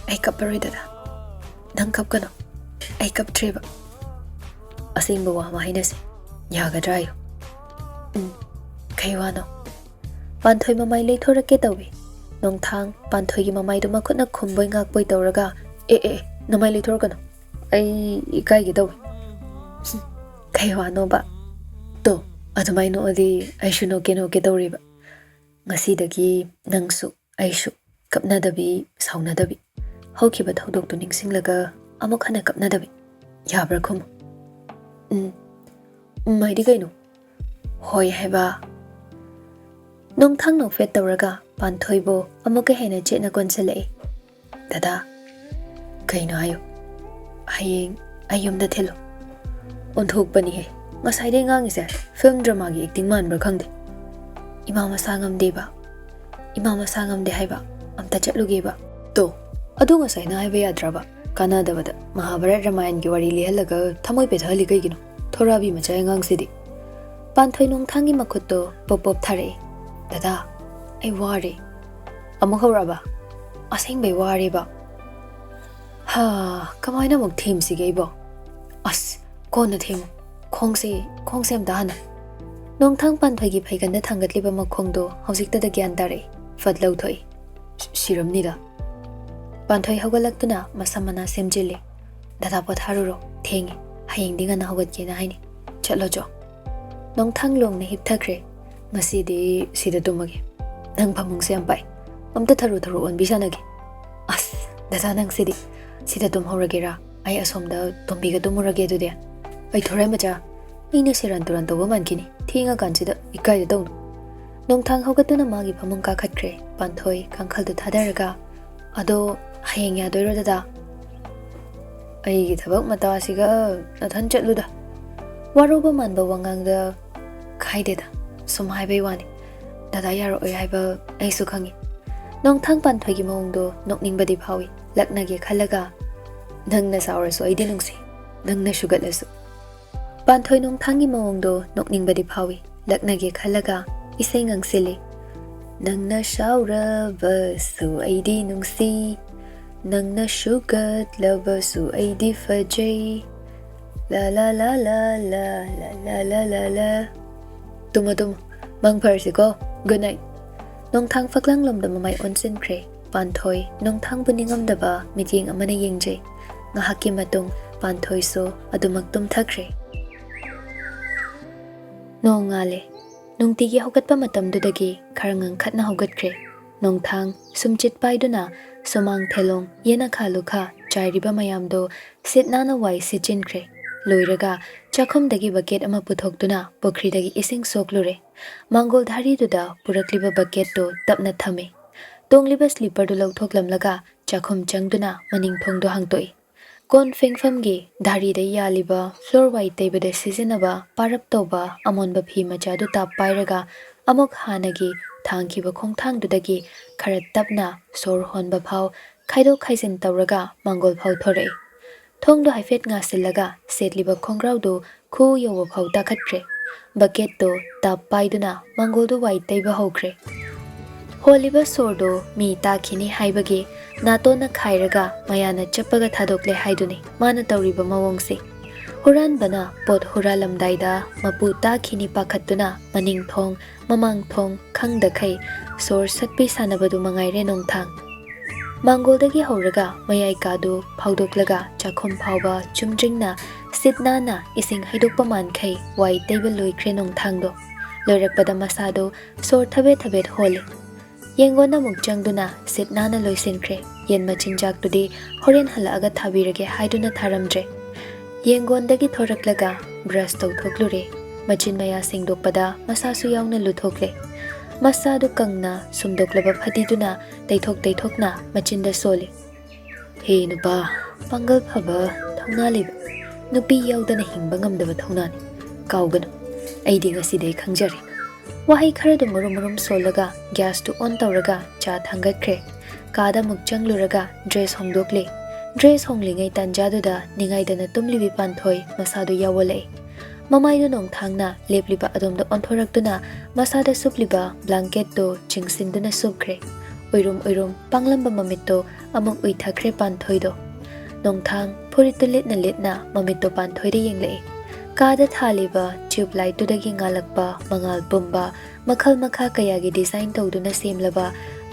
ꯑꯩ ꯀꯞꯄꯔꯣꯏ ꯗꯗꯥ꯫ ꯅꯪ ꯀꯞꯀꯅꯨ꯫ ꯑꯩ ꯀꯞꯇ꯭ꯔꯦꯕ꯫ ꯑꯁꯦꯡꯕ ꯋꯥ ꯑꯃ ꯍꯥꯏꯅꯁꯦ꯫ ꯌꯥꯒꯗ꯭ꯔꯥ ꯍꯥꯏꯌꯨ꯫ ꯎꯝ, ꯀꯩ ꯋꯥꯅꯣ? ꯄꯥꯟꯊꯣꯏ ꯃꯃꯥꯏ ꯂꯩꯊꯣꯔꯛꯀꯦ ꯇꯧꯏ꯫ ꯅꯣꯡꯊꯥꯡ ꯄꯥꯟꯊꯣꯏꯒꯤ ꯃꯃꯥꯏꯗꯨ ꯃꯈꯨꯠꯅ ꯈꯨꯝꯕꯣꯏ ꯉꯥꯛꯄꯣꯏ ꯇꯧꯔꯒ, "ꯑꯦ, ꯑꯦ, ꯑꯦ, ꯅꯃꯥꯏ ꯂꯩꯊꯣꯔꯛꯀꯅꯨ꯫ ꯑꯩ ꯏꯀꯥꯏꯒꯦ ꯇꯧꯏ꯫" "ꯀꯩ ꯋꯥꯅꯣꯕ?" "ꯇꯣ, ꯑꯗꯨꯃꯥꯏ ꯅꯣꯛꯑꯗꯤ ꯑꯩꯁꯨ ꯅꯣꯛꯀꯦ ꯅꯣꯛꯀꯦ ꯇꯧꯔꯤꯕ꯫ ꯉꯁꯤꯗꯒꯤ ꯅꯪꯁꯨ ꯑꯩꯁꯨ ꯀꯞꯅꯗꯕꯤ, ꯁꯥꯎꯅꯗꯕꯤ, ꯍꯧꯈꯤꯕ ꯊꯧꯗꯣꯛꯇꯨ ꯅꯤꯡꯁꯤꯡꯂꯒ ꯑꯃꯨꯛ ꯍꯟꯅ ꯀꯞꯅꯗꯕꯤ꯫ ꯌꯥꯕ꯭ꯔꯥ ꯈꯨꯝꯃꯨ?" "ꯎꯝ, ꯎꯝ ꯍꯥꯏꯗꯤ ꯀꯩꯅꯣ?" "ꯍꯣꯏ ꯍꯥꯏꯕ꯫" ꯅꯣꯡꯊꯥꯡ ꯅꯣꯛꯐꯦꯠ ꯇꯧꯔꯒ ꯄꯥꯟꯊꯣꯏꯕꯨ ꯑꯃꯨꯛꯀ ꯍꯦꯟꯅ ꯆꯦꯠꯅ ꯀꯣꯟꯁꯤꯜꯂꯛꯏ꯫ "ꯗꯗꯥ, ꯀꯩꯅꯣ ꯍꯥꯏꯌꯨ꯫ ꯍꯌꯦꯡ ꯑꯩ ꯌꯨꯝꯗ ꯊꯤꯜꯂꯨ꯫" ꯑꯣꯟꯊꯣꯛꯄꯅꯤꯍꯦ, ꯉꯁꯥꯏꯗꯩ ꯉꯥꯡꯉꯤꯁꯦ ꯐꯤꯂꯝ ꯗ꯭ꯔꯃꯥꯒꯤ ꯑꯦꯛꯇꯤꯡ ꯃꯥꯟꯕ꯭ꯔꯥ ꯈꯪꯗꯦ꯫ "ꯏꯃꯥ ꯃꯁꯥ ꯉꯝꯗꯦꯕ꯫ ꯏꯃꯥ ꯃꯁꯥ ꯉꯝꯗꯦ ꯍꯥꯏꯕ꯫ ꯑꯝꯇ ꯆꯠꯂꯨꯒꯦꯕ꯫" "ꯇꯣ, ꯑꯗꯨ ꯉꯁꯥꯏꯅ ꯍꯥꯏꯕ ꯌꯥꯗ꯭ꯔꯕ? ꯀꯥꯟꯅꯗꯕꯗ ꯃꯍꯥꯚꯥꯔꯠ ꯔꯥꯃꯥꯌꯟꯒꯤ ꯋꯥꯔꯤ ꯂꯤꯍꯜꯂꯒ ꯊꯃꯣꯏ ꯄꯦꯊꯍꯜꯂꯤ ꯀꯩꯒꯤꯅꯣ? ꯊꯣꯔꯥꯕꯤ ꯃꯆꯥ ꯑꯉꯥꯡꯁꯤꯗꯤ꯫" ꯄꯥꯟꯊꯣꯏ ꯅꯣꯡꯊꯥꯡꯒꯤ ꯃꯈꯨꯠꯇꯣ ꯄꯣꯞ ꯄꯣꯞ ꯊꯥꯔꯛꯑꯦ꯫ "ꯗꯗꯥ, ꯑꯩ ꯋꯥꯔꯦ꯫" "ꯑꯃꯨꯛ ꯍꯧꯔꯛꯑꯕ? ꯑꯁꯦꯡꯕꯩ ꯋꯥꯔꯦꯕ꯫" "ꯍꯥ, ꯀꯃꯥꯏꯅ ꯑꯃꯨꯛ ꯊꯦꯝꯁꯤꯒꯦ ꯑꯩꯕꯣ?" "ꯑꯁ, ꯀꯣꯟꯅ ꯊꯦꯝꯃꯨ꯫ ꯈꯣꯡꯁꯦ, ꯈꯣꯡꯁꯦ ꯑꯝꯇ ꯍꯥꯟꯅ꯫" ꯅꯣꯡꯊꯥꯡ ꯄꯥꯟꯊꯣꯏꯒꯤ ꯐꯩꯒꯟꯗ ꯊꯥꯡꯒꯠꯂꯤꯕ ꯃꯈꯣꯡꯗꯣ ꯍꯧꯖꯤꯛꯇꯗ ꯒ꯭ꯌꯥꯟ ꯇꯥꯔꯛꯏ꯫ ꯐꯠ ꯂꯧꯊꯣꯛꯏ꯫ "ꯁꯤ-, ꯁꯤꯔꯝꯅꯤꯗ꯫" ꯄꯥꯟꯊꯣꯏ ꯍꯧꯒꯠꯂꯛꯇꯨꯅ ꯃꯁꯝ ꯃꯅꯥ ꯁꯦꯝꯖꯤꯜꯂꯤ꯫ "ꯗꯗꯥ ꯄꯣꯊꯥꯔꯨꯔꯣ, ꯊꯦꯡꯉꯦ꯫ ꯍꯌꯦꯡꯗꯤ ꯉꯟꯅ ꯍꯧꯒꯠꯀꯦꯅ ꯍꯥꯏꯅꯤ꯫ ꯆꯠꯂꯣ ꯆꯣ꯫" ꯅꯣꯡꯊꯥꯡ ꯂꯣꯡꯅ ꯍꯤꯞꯊꯈ꯭ꯔꯦ꯫ "ꯉꯁꯤꯗꯤ ꯁꯤꯗ ꯇꯨꯝꯃꯒꯦ꯫ ꯅꯪ ꯐꯃꯨꯡꯁꯦ ꯌꯥꯝ ꯄꯥꯛꯏ꯫ ꯑꯝꯇ ꯊꯔꯣ ꯊꯔꯣ ꯑꯣꯟꯕꯤ ꯁꯥꯟꯅꯒꯦ꯫" "ꯑꯁ, ꯗꯗꯥ ꯅꯪꯁꯤꯗꯤ꯫ ꯁꯤꯗ ꯇꯨꯝꯍꯧꯔꯒꯦꯔꯥ? ꯑꯩ ꯑꯁꯣꯝꯗ ꯇꯣꯝꯕꯤꯒ ꯇꯨꯝꯃꯨꯔꯒꯦ ꯑꯗꯨꯗꯤ꯫" "ꯑꯩ ꯊꯣꯔꯥꯏ ꯃꯆꯥ, ꯃꯤꯅ ꯁꯦꯔꯥꯟ ꯇꯨꯔꯥꯟ ꯇꯧꯕ ꯃꯥꯟꯈꯤꯅꯤ꯫ ꯊꯦꯡꯉꯀꯥꯟꯁꯤꯗ ꯏꯀꯥꯏꯗ ꯇꯧꯅꯨ꯫" ꯅꯣꯡꯊꯥꯡ ꯍꯧꯒꯠꯇꯨꯅ ꯃꯥꯒꯤ ꯐꯃꯨꯡ ꯀꯥꯈꯠꯈ꯭ꯔꯦ꯫ ꯄꯥꯟꯊꯣꯏ ꯀꯥꯡꯈꯜꯗꯨ ꯊꯥꯗꯔꯒ, "ꯑꯗꯣ ꯍꯌꯦꯡ ꯌꯥꯗꯣꯏꯔꯣ ꯗꯗꯥ?" "ꯑꯩꯒꯤ ꯊꯕꯛ ꯃꯇꯥꯁꯤꯒ ꯅꯊꯟ ꯆꯠꯂꯨꯗ꯫" ꯋꯥꯔꯧꯕ ꯃꯥꯟꯕ ꯋꯥꯉꯥꯡꯗ, "ꯀꯥꯏꯗꯦꯗ, ꯁꯨꯝ ꯍꯥꯏꯕꯩ ꯋꯥꯅꯤ꯫ ꯗꯗꯥ ꯌꯥꯔꯛꯑꯣꯏ ꯍꯥꯏꯕ ꯑꯩꯁꯨ ꯈꯪꯉꯤ꯫" ꯅꯣꯡꯊꯥꯡ ꯄꯥꯟꯊꯣꯏꯒꯤ ꯃꯑꯣꯡꯗꯣ ꯅꯣꯛꯅꯤꯡꯕꯗꯤ ꯐꯥꯎꯏ꯫ ꯂꯛꯅꯒꯦ ꯈꯜꯂꯒ, "ꯅꯪꯅ ꯁꯥꯎꯔꯁꯨ ꯑꯩꯗꯤ ꯅꯨꯡꯁꯤ, ꯅꯪꯅ ꯁꯨꯒꯠꯂꯁꯨ꯫" ꯄꯥꯟꯊꯣꯏ ꯅꯣꯡꯊꯥꯡꯒꯤ ꯃꯑꯣꯡꯗꯣ ꯅꯣꯛꯅꯤꯡꯕꯗꯤ ꯐꯥꯎꯏ꯫ ꯂꯛꯅꯒꯦ ꯈꯜꯂꯒ ꯏꯁꯩ ꯉꯪꯁꯤꯜꯂꯤ꯫ "ꯅꯪꯅ ꯁꯥꯎꯔꯕꯁꯨ ꯑꯩꯗꯤ ꯅꯨꯡꯁꯤ, ꯅꯪꯅ ꯁꯨꯒꯠꯂꯕꯁꯨ ꯑꯩꯗꯤ ꯐꯖꯩ, La la la la la la la la la la. ꯇꯨꯝꯃꯣ ꯇꯨꯝꯃꯣ, ꯃꯪ ꯐꯔꯁꯤꯀꯣ꯫ Good night. ꯅꯣꯡꯊꯥꯡ ꯐꯛꯂꯥꯡꯂꯣꯝꯗ ꯃꯃꯥꯏ ꯑꯣꯟꯁꯤꯟꯈ꯭ꯔꯦ꯫ ꯄꯥꯟꯊꯣꯏ ꯅꯣꯡꯊꯥꯡꯕꯨ ꯅꯤꯡꯉꯝꯗꯕ ꯃꯤꯠꯌꯦꯡ ꯑꯃꯅ ꯌꯦꯡꯖꯩ꯫ ꯉꯥꯏꯍꯥꯛꯀꯤ ꯃꯇꯨꯡ ꯄꯥꯟꯊꯣꯏꯁꯨ ꯑꯗꯨꯃꯛ ꯇꯨꯝꯊꯈ꯭ꯔꯦ꯫ ꯅꯣꯡ ꯉꯥꯜꯂꯦ꯫ ꯅꯨꯡꯇꯤꯒꯤ ꯍꯧꯒꯠꯄ ꯃꯇꯝꯗꯨꯗꯒꯤ ꯈꯔ ꯉꯟꯈꯠꯅ ꯍꯧꯒꯠꯈ꯭ꯔꯦ꯫ ꯅꯣꯡꯊꯥꯡ ꯁꯨꯝꯆꯤꯠ ꯄꯥꯏꯗꯨꯅ ꯁꯨꯃꯥꯡ ꯊꯦꯂꯣꯡ, ꯌꯦꯅꯈꯥ ꯂꯨꯈꯥ ꯆꯥꯏꯔꯤꯕ ꯃꯌꯥꯝꯗꯣ ꯁꯤꯠ ꯅꯥꯟꯅ ꯋꯥꯏ ꯁꯤꯠꯆꯤꯟꯈ꯭ꯔꯦ꯫ ꯂꯣꯏꯔꯒ ꯆꯥꯛꯈꯨꯝꯗꯒꯤ ꯕꯀꯦꯠ ꯑꯃ ꯄꯨꯊꯣꯛꯇꯨꯅ ꯄꯨꯈ꯭ꯔꯤꯗꯒꯤ ꯏꯁꯤꯡ ꯁꯣꯛꯂꯨꯔꯦ꯫ ꯃꯥꯡꯒꯣꯜ ꯙꯥꯔꯤꯗꯨꯗ ꯄꯨꯔꯛꯂꯤꯕ ꯕꯀꯦꯠꯇꯣ ꯇꯞꯅ ꯊꯝꯃꯦ꯫ ꯇꯣꯡꯂꯤꯕ ꯁ꯭ꯂꯤꯄꯔꯗꯨ ꯂꯧꯊꯣꯛꯂꯝꯂꯒ ꯆꯥꯛꯈꯨꯝ ꯆꯪꯗꯨꯅ ꯃꯅꯤꯡ ꯊꯣꯡꯗꯣ ꯍꯥꯡꯇꯣꯛꯏ꯫ ꯀꯣꯟ ꯐꯦꯡꯐꯝꯒꯤ ꯙꯥꯔꯤꯗ ꯌꯥꯜꯂꯤꯕ ꯐ꯭ꯂꯣꯔ ꯋꯥꯏ ꯇꯩꯕꯗ ꯁꯤꯖꯤꯟꯅꯕ ꯄꯥꯔꯞ ꯇꯧꯕ ꯑꯃꯣꯟꯕ ꯐꯤ ꯃꯆꯥꯗꯨ ꯇꯥꯞ ꯄꯥꯏꯔꯒ ꯑꯃꯨꯛ ꯍꯥꯟꯅꯒꯤ ꯊꯥꯡꯈꯤꯕ ꯈꯣꯡꯊꯥꯡꯗꯨꯗꯒꯤ ꯈꯔ ꯇꯞꯅ ꯁꯣꯔ ꯍꯣꯟꯕ ꯐꯥꯎ ꯈꯥꯏꯗꯣꯛ ꯈꯥꯏꯖꯤꯟ ꯇꯧꯔꯒ ꯃꯥꯡꯒꯣꯜ ꯐꯥꯎ ꯊꯣꯔꯛꯏ꯫ ꯊꯣꯡꯗꯣ ꯍꯥꯏꯐꯦꯠ ꯉꯥꯁꯤꯜꯂꯒ ꯁꯦꯠꯂꯤꯕ ꯈꯣꯡꯒ꯭ꯔꯥꯎꯗꯨ ꯈꯨ ꯌꯧꯕ ꯐꯥꯎ ꯇꯥꯈꯠꯈ꯭ꯔꯦ꯫ ꯕꯀꯦꯠꯇꯣ ꯇꯥꯞ ꯄꯥꯏꯗꯨꯅ ꯃꯥꯡꯒꯣꯜꯗꯨ ꯋꯥꯏ ꯇꯩꯕ ꯍꯧꯈ꯭ꯔꯦ꯫ ꯍꯣꯜꯂꯤꯕ ꯁꯣꯔꯗꯨ ꯃꯤ ꯇꯥꯈꯤꯅꯤ ꯍꯥꯏꯕꯒꯤ ꯅꯥꯇꯣꯟꯅ ꯈꯥꯏꯔꯒ ꯃꯌꯥꯅ ꯆꯞꯄꯒ ꯊꯥꯗꯣꯛꯂꯦ ꯍꯥꯏꯗꯨꯅꯤ ꯃꯥꯅ ꯇꯧꯔꯤꯕ ꯃꯑꯣꯡꯁꯤ꯫ ꯍꯨꯔꯥꯟꯕꯅ ꯄꯣꯠ ꯍꯨꯔꯥꯜꯂꯝꯗꯥꯏꯗ ꯃꯄꯨ ꯇꯥꯈꯤꯅꯤ ꯄꯥꯈꯠꯇꯨꯅ ꯃꯅꯤꯡ ꯊꯣꯡ, ꯃꯃꯥꯡ ꯊꯣꯡ ꯈꯪꯗꯈꯩ ꯁꯣꯔ ꯁꯠꯄꯤ ꯁꯥꯟꯅꯕꯗꯨ ꯃꯉꯥꯏꯔꯦ ꯅꯣꯡꯊꯥꯡ꯫ ꯃꯥꯡꯒꯣꯜꯗꯒꯤ ꯍꯧꯔꯒ ꯃꯌꯥꯏ ꯀꯥꯗꯨ ꯐꯥꯎꯗꯣꯛꯂꯒ ꯆꯥꯛꯈꯨꯝ ꯐꯥꯎꯕ ꯆꯨꯝꯗ꯭ꯔꯤꯡꯅ ꯁꯤꯠ ꯅꯥꯟꯅ ꯏꯁꯤꯡ ꯍꯩꯗꯣꯛꯄ ꯃꯥꯟꯈꯩ ꯋꯥꯏ ꯇꯩꯕ ꯂꯣꯏꯈ꯭ꯔꯦ ꯅꯣꯡꯊꯥꯡꯗꯣ꯫ ꯂꯣꯏꯔꯛꯄꯗ ꯃꯁꯥꯗꯨ ꯁꯣꯔ ꯊꯕꯦꯠ ꯊꯕꯦꯠ ꯍꯣꯜꯂꯤ꯫ ꯌꯦꯡꯒꯣꯟꯗ ꯑꯃꯨꯛ ꯆꯪꯗꯨꯅ ꯁꯤꯠ ꯅꯥꯟꯅ ꯂꯣꯏꯁꯤꯟꯈ꯭ꯔꯦ꯫ ꯌꯦꯟ ꯃꯆꯤꯟꯖꯥꯛꯇꯨꯗꯤ ꯍꯣꯔꯦꯟ ꯍꯜꯂꯛꯑꯒ ꯊꯥꯕꯤꯔꯒꯦ ꯍꯥꯏꯗꯨꯅ ꯊꯥꯔꯝꯗ꯭ꯔꯦ꯫ ꯌꯦꯡꯒꯣꯟꯗꯒꯤ ꯊꯣꯔꯛꯂꯒ ꯕ꯭ꯔꯁ ꯇꯧꯊꯣꯛꯂꯨꯔꯦ꯫ ꯃꯆꯤꯟ ꯃꯌꯥ ꯁꯦꯡꯗꯣꯛꯄꯗ ꯃꯁꯥꯁꯨ ꯌꯥꯎꯅ ꯂꯨꯊꯣꯛꯂꯦ꯫ ꯃꯁꯥꯗꯨ ꯀꯪꯅ ꯁꯨꯝꯗꯣꯛꯂꯕ ꯐꯗꯤꯗꯨꯅ ꯇꯩꯊꯣꯛ ꯇꯩꯊꯣꯛꯅ ꯃꯆꯤꯟꯗ ꯁꯣꯜꯂꯤ꯫ ꯍꯦ ꯅꯨꯄꯥ, ꯄꯥꯡꯒꯜ ꯐꯕ, ꯊꯧꯅꯥ ꯂꯩꯕ ꯅꯨꯄꯤ ꯌꯥꯎꯗꯅ ꯍꯤꯡꯕ ꯉꯝꯗꯕ ꯊꯧꯅꯥꯅꯤ꯫ ꯀꯥꯎꯒꯅꯨ, ꯑꯩꯗꯤ ꯉꯁꯤꯗꯩ ꯈꯪꯖꯔꯦ꯫ ꯋꯥꯍꯩ ꯈꯔꯗꯨ ꯃꯔꯨꯝ ꯃꯔꯨꯝ ꯁꯣꯜꯂꯒ ꯒ꯭ꯌꯥꯁꯇꯨ ꯑꯣꯟ ꯇꯧꯔꯒ ꯆꯥ ꯊꯥꯡꯒꯠꯈ꯭ꯔꯦ꯫ ꯀꯥꯗ ꯑꯃꯨꯛ ꯆꯪꯂꯨꯔꯒ ꯗ꯭ꯔꯦꯁ ꯍꯣꯡꯗꯣꯛꯂꯦ꯫ ꯗ꯭ꯔꯦꯁ ꯍꯣꯡꯂꯤꯉꯩ ꯇꯥꯟꯖꯥꯗꯨꯗ ꯅꯤꯡꯉꯥꯏꯗꯅ ꯇꯨꯝꯂꯤꯕꯤ ꯄꯥꯟꯊꯣꯏ ꯃꯁꯥꯗꯨ ꯌꯥꯎꯋꯂꯛꯑꯦ꯫ ꯃꯃꯥꯏꯗꯨ ꯅꯣꯡꯊꯥꯡꯅ ꯂꯦꯞꯂꯤꯕ ꯑꯗꯣꯝꯗ ꯑꯣꯟꯊꯣꯔꯛꯇꯨꯅ ꯃꯁꯥꯗ ꯁꯨꯞꯂꯤꯕ ꯕ꯭ꯂꯥꯡꯀꯦꯠꯇꯨ ꯆꯤꯡꯁꯤꯟꯗꯨꯅ ꯁꯨꯞꯈ꯭ꯔꯦ꯫ ꯎꯏꯔꯨꯝ ꯎꯏꯔꯨꯝ ꯄꯥꯡꯂꯝꯕ ꯃꯃꯤꯠꯇꯣ ꯑꯃꯨꯛ ꯎꯏꯊꯈ꯭ꯔꯦ ꯄꯥꯟꯊꯣꯏꯗꯣ꯫ ꯅꯣꯡꯊꯥꯡ ꯐꯨꯔꯤꯠꯇꯨ ꯂꯤꯠꯅ ꯂꯤꯠꯅ ꯃꯃꯤꯠꯇꯨ ꯄꯥꯟꯊꯣꯏꯗ ꯌꯦꯡꯂꯛꯏ꯫ ꯀꯥꯗ ꯊꯥꯜꯂꯤꯕ ꯇ꯭ꯌꯨꯕ ꯂꯥꯏꯠꯇꯨꯗꯒꯤ ꯉꯥꯜꯂꯛꯄ ꯃꯉꯥꯜ ꯄꯨꯝꯕ ꯃꯈꯜ ꯃꯈꯥ ꯀꯌꯥꯒꯤ ꯗꯤꯖꯥꯏꯟ ꯇꯧꯗꯨꯅ ꯁꯦꯝꯂꯕ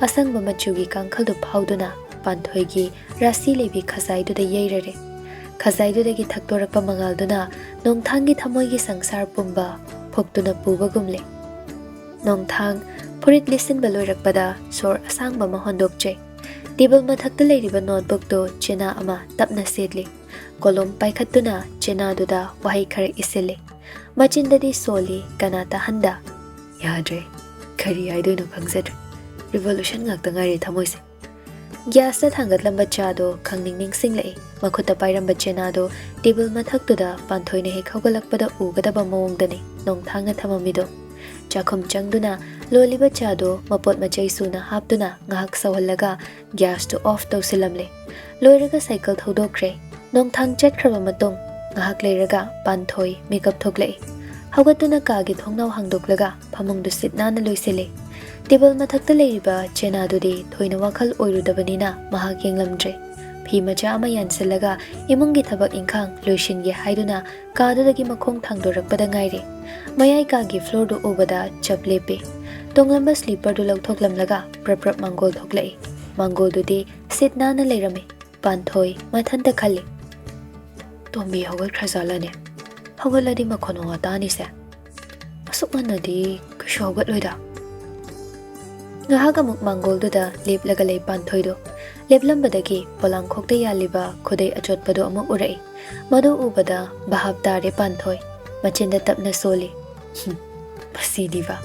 ꯑꯁꯪꯕ ꯃꯆꯨꯒꯤ ꯀꯥꯡꯈꯜꯗꯨ ꯐꯥꯎꯗꯨꯅ ꯄꯥꯟꯊꯣꯏꯒꯤ ꯔꯥꯁꯤ ꯂꯩꯕꯤ ꯈꯖꯥꯏꯗꯨꯗ ꯌꯩꯔꯔꯦ꯫ ꯈꯖꯥꯏꯗꯨꯗꯒꯤ ꯊꯛꯇꯣꯔꯛꯄ ꯃꯉꯥꯜꯗꯨꯅ ꯅꯣꯡꯊꯥꯡꯒꯤ ꯊꯃꯣꯏꯒꯤ ꯁꯪꯁꯥꯔ ꯄꯨꯝꯕ ꯐꯨꯛꯇꯨꯅ ꯄꯨꯕꯒꯨꯝꯂꯦ꯫ ꯅꯣꯡꯊꯥꯡ ꯐꯨꯔꯤꯠ ꯂꯤꯠꯁꯤꯟꯕ ꯂꯣꯏꯔꯛꯄꯗ ꯁꯣꯔ ꯑꯁꯥꯡꯕ ꯑꯃ ꯍꯣꯟꯗꯣꯛꯆꯩ꯫ ꯇꯦꯕꯜ ꯃꯊꯛꯇ ꯂꯩꯔꯤꯕ ꯅꯣꯠꯕꯨꯛꯇꯨ ꯆꯦꯅꯥ ꯑꯃ ꯇꯞꯅ ꯁꯦꯠꯂꯤ꯫ ꯀꯣꯂꯣꯝ ꯄꯥꯏꯈꯠꯇꯨꯅ ꯆꯦꯅꯥꯗꯨꯗ ꯋꯥꯍꯩ ꯈꯔ ꯏꯁꯤꯜꯂꯤ꯫ ꯃꯆꯤꯟꯗꯗꯤ ꯁꯣꯜꯂꯤ, ꯀꯅꯥ ꯇꯥꯍꯟꯗ꯫ ꯌꯥꯗ꯭ꯔꯦ, ꯀꯔꯤ ꯍꯥꯏꯗꯣꯏꯅꯣ ꯈꯪꯖꯗ꯭ꯔꯦ꯫ ꯔꯤꯚꯣꯂꯨꯁꯟ ꯉꯥꯛꯇ ꯉꯥꯏꯔꯦ ꯊꯃꯣꯏꯁꯦ꯫ ꯒ꯭ꯌꯥꯁꯇ ꯊꯥꯡꯒꯠꯂꯝꯕ ꯆꯥꯗꯣ ꯈꯪꯅꯤꯡ ꯅꯤꯡꯁꯤꯡꯂꯛꯏ꯫ ꯃꯈꯨꯠꯇ ꯄꯥꯏꯔꯝꯕ ꯆꯦꯅꯥꯗꯣ ꯇꯦꯕꯜ ꯃꯊꯛꯇꯨꯗ ꯄꯥꯟꯊꯣꯏꯅ ꯍꯦꯛ ꯍꯧꯒꯠꯂꯛꯄꯗ ꯎꯒꯗꯕ ꯃꯑꯣꯡꯗꯅꯤ ꯅꯣꯡꯊꯥꯡꯅ ꯊꯝꯃꯝꯃꯤꯗꯣ꯫ ꯆꯥꯛꯈꯨꯝ ꯆꯪꯗꯨꯅ ꯂꯣꯜꯂꯤꯕ ꯆꯥꯗꯣ ꯃꯄꯣꯠ ꯃꯆꯩ ꯁꯨꯅ ꯍꯥꯞꯇꯨꯅ ꯉꯥꯏꯍꯥꯛ ꯁꯧꯍꯜꯂꯒ ꯒ꯭ꯌꯥꯁꯇꯨ ꯑꯣꯐ ꯇꯧꯁꯤꯜꯂꯝꯂꯦ꯫ ꯂꯣꯏꯔꯒ ꯁꯥꯏꯀꯜ ꯊꯧꯗꯣꯛꯈ꯭ꯔꯦ꯫ ꯅꯣꯡꯊꯥꯡ ꯆꯠꯈ꯭ꯔꯕ ꯃꯇꯨꯡ ꯉꯥꯏꯍꯥꯛ ꯂꯩꯔꯒ ꯄꯥꯟꯊꯣꯏ ꯃꯤꯀꯞ ꯊꯣꯛꯂꯛꯏ꯫ ꯍꯧꯒꯠꯇꯨꯅ ꯀꯥꯒꯤ ꯊꯣꯡꯅꯥꯎ ꯍꯥꯡꯗꯣꯛꯂꯒ ꯐꯃꯨꯡꯗꯨ ꯁꯤꯠ ꯅꯥꯟꯅ ꯂꯣꯏꯁꯤꯜꯂꯤ꯫ ꯇꯦꯕꯜ ꯃꯊꯛꯇ ꯂꯩꯔꯤꯕ ꯆꯦꯅꯥꯗꯨꯗꯤ ꯊꯣꯏꯅ ꯋꯥꯈꯜ ꯑꯣꯏꯔꯨꯗꯕꯅꯤꯅ ꯃꯍꯥꯛ ꯌꯦꯡꯂꯝꯗ꯭ꯔꯦ꯫ ꯐꯤ ꯃꯆꯥ ꯑꯃ ꯌꯥꯟꯁꯤꯜꯂꯒ ꯏꯃꯨꯡꯒꯤ ꯊꯕꯛ ꯏꯪꯈꯥꯡ ꯂꯣꯏꯁꯤꯟꯒꯦ ꯍꯥꯏꯗꯨꯅ ꯀꯥꯗꯨꯗꯒꯤ ꯃꯈꯣꯡ ꯊꯥꯡꯗꯣꯔꯛꯄꯗ ꯉꯥꯏꯔꯤ꯫ ꯃꯌꯥꯏ ꯀꯥꯒꯤ ꯐ꯭ꯂꯣꯔꯗꯨ ꯎꯕꯗ ꯆꯞ ꯂꯦꯞꯄꯤ꯫ ꯇꯣꯡꯂꯝꯕ ꯁ꯭ꯂꯤꯄꯔꯗꯨ ꯂꯧꯊꯣꯛꯂꯝꯂꯒ ꯄ꯭ꯔꯞ ꯄ꯭ꯔꯞ ꯃꯥꯡꯒꯣꯜ ꯊꯣꯛꯂꯛꯏ꯫ ꯃꯥꯡꯒꯣꯜꯗꯨꯗꯤ ꯁꯤꯠ ꯅꯥꯟꯅ ꯂꯩꯔꯝꯃꯤ꯫ ꯄꯥꯟꯊꯣꯏ ꯃꯊꯟꯇ ꯈꯜꯂꯤ꯫ "ꯇꯣꯝꯕꯤ ꯍꯧꯒꯠꯈ꯭ꯔꯖꯥꯠꯂꯅꯦ? ꯍꯧꯒꯠꯂꯗꯤ ꯃꯈꯣꯟ ꯃꯋꯥ ꯇꯥꯅꯤꯁꯦ꯫ ꯑꯁꯨꯛ ꯉꯟꯅꯗꯤ ꯀꯩꯁꯨ ꯍꯧꯒꯠꯂꯣꯏꯗ꯫" ꯉꯥꯏꯍꯥꯛ ꯑꯃꯨꯛ ꯃꯥꯡꯒꯣꯜꯗꯨꯗ ꯂꯦꯞꯂꯒ ꯂꯩ ꯄꯥꯟꯊꯣꯏꯗꯣ꯫ ꯂꯦꯞꯂꯝꯕꯗꯒꯤ ꯄꯣꯂꯥꯡꯈꯣꯛꯇ ꯌꯥꯜꯂꯤꯕ ꯈꯨꯗꯩ ꯑꯆꯣꯠꯄꯗꯣ ꯑꯃꯨꯛ ꯎꯔꯛꯏ꯫ ꯃꯗꯨ ꯎꯕꯗ ꯚꯥꯞ ꯇꯥꯔꯦ ꯄꯥꯟꯊꯣꯏ꯫ ꯃꯆꯤꯟꯗ ꯇꯞꯅ ꯁꯣꯜꯂꯤ꯫ "ꯍꯨꯝ, ꯃꯁꯤꯗꯤꯕ꯫"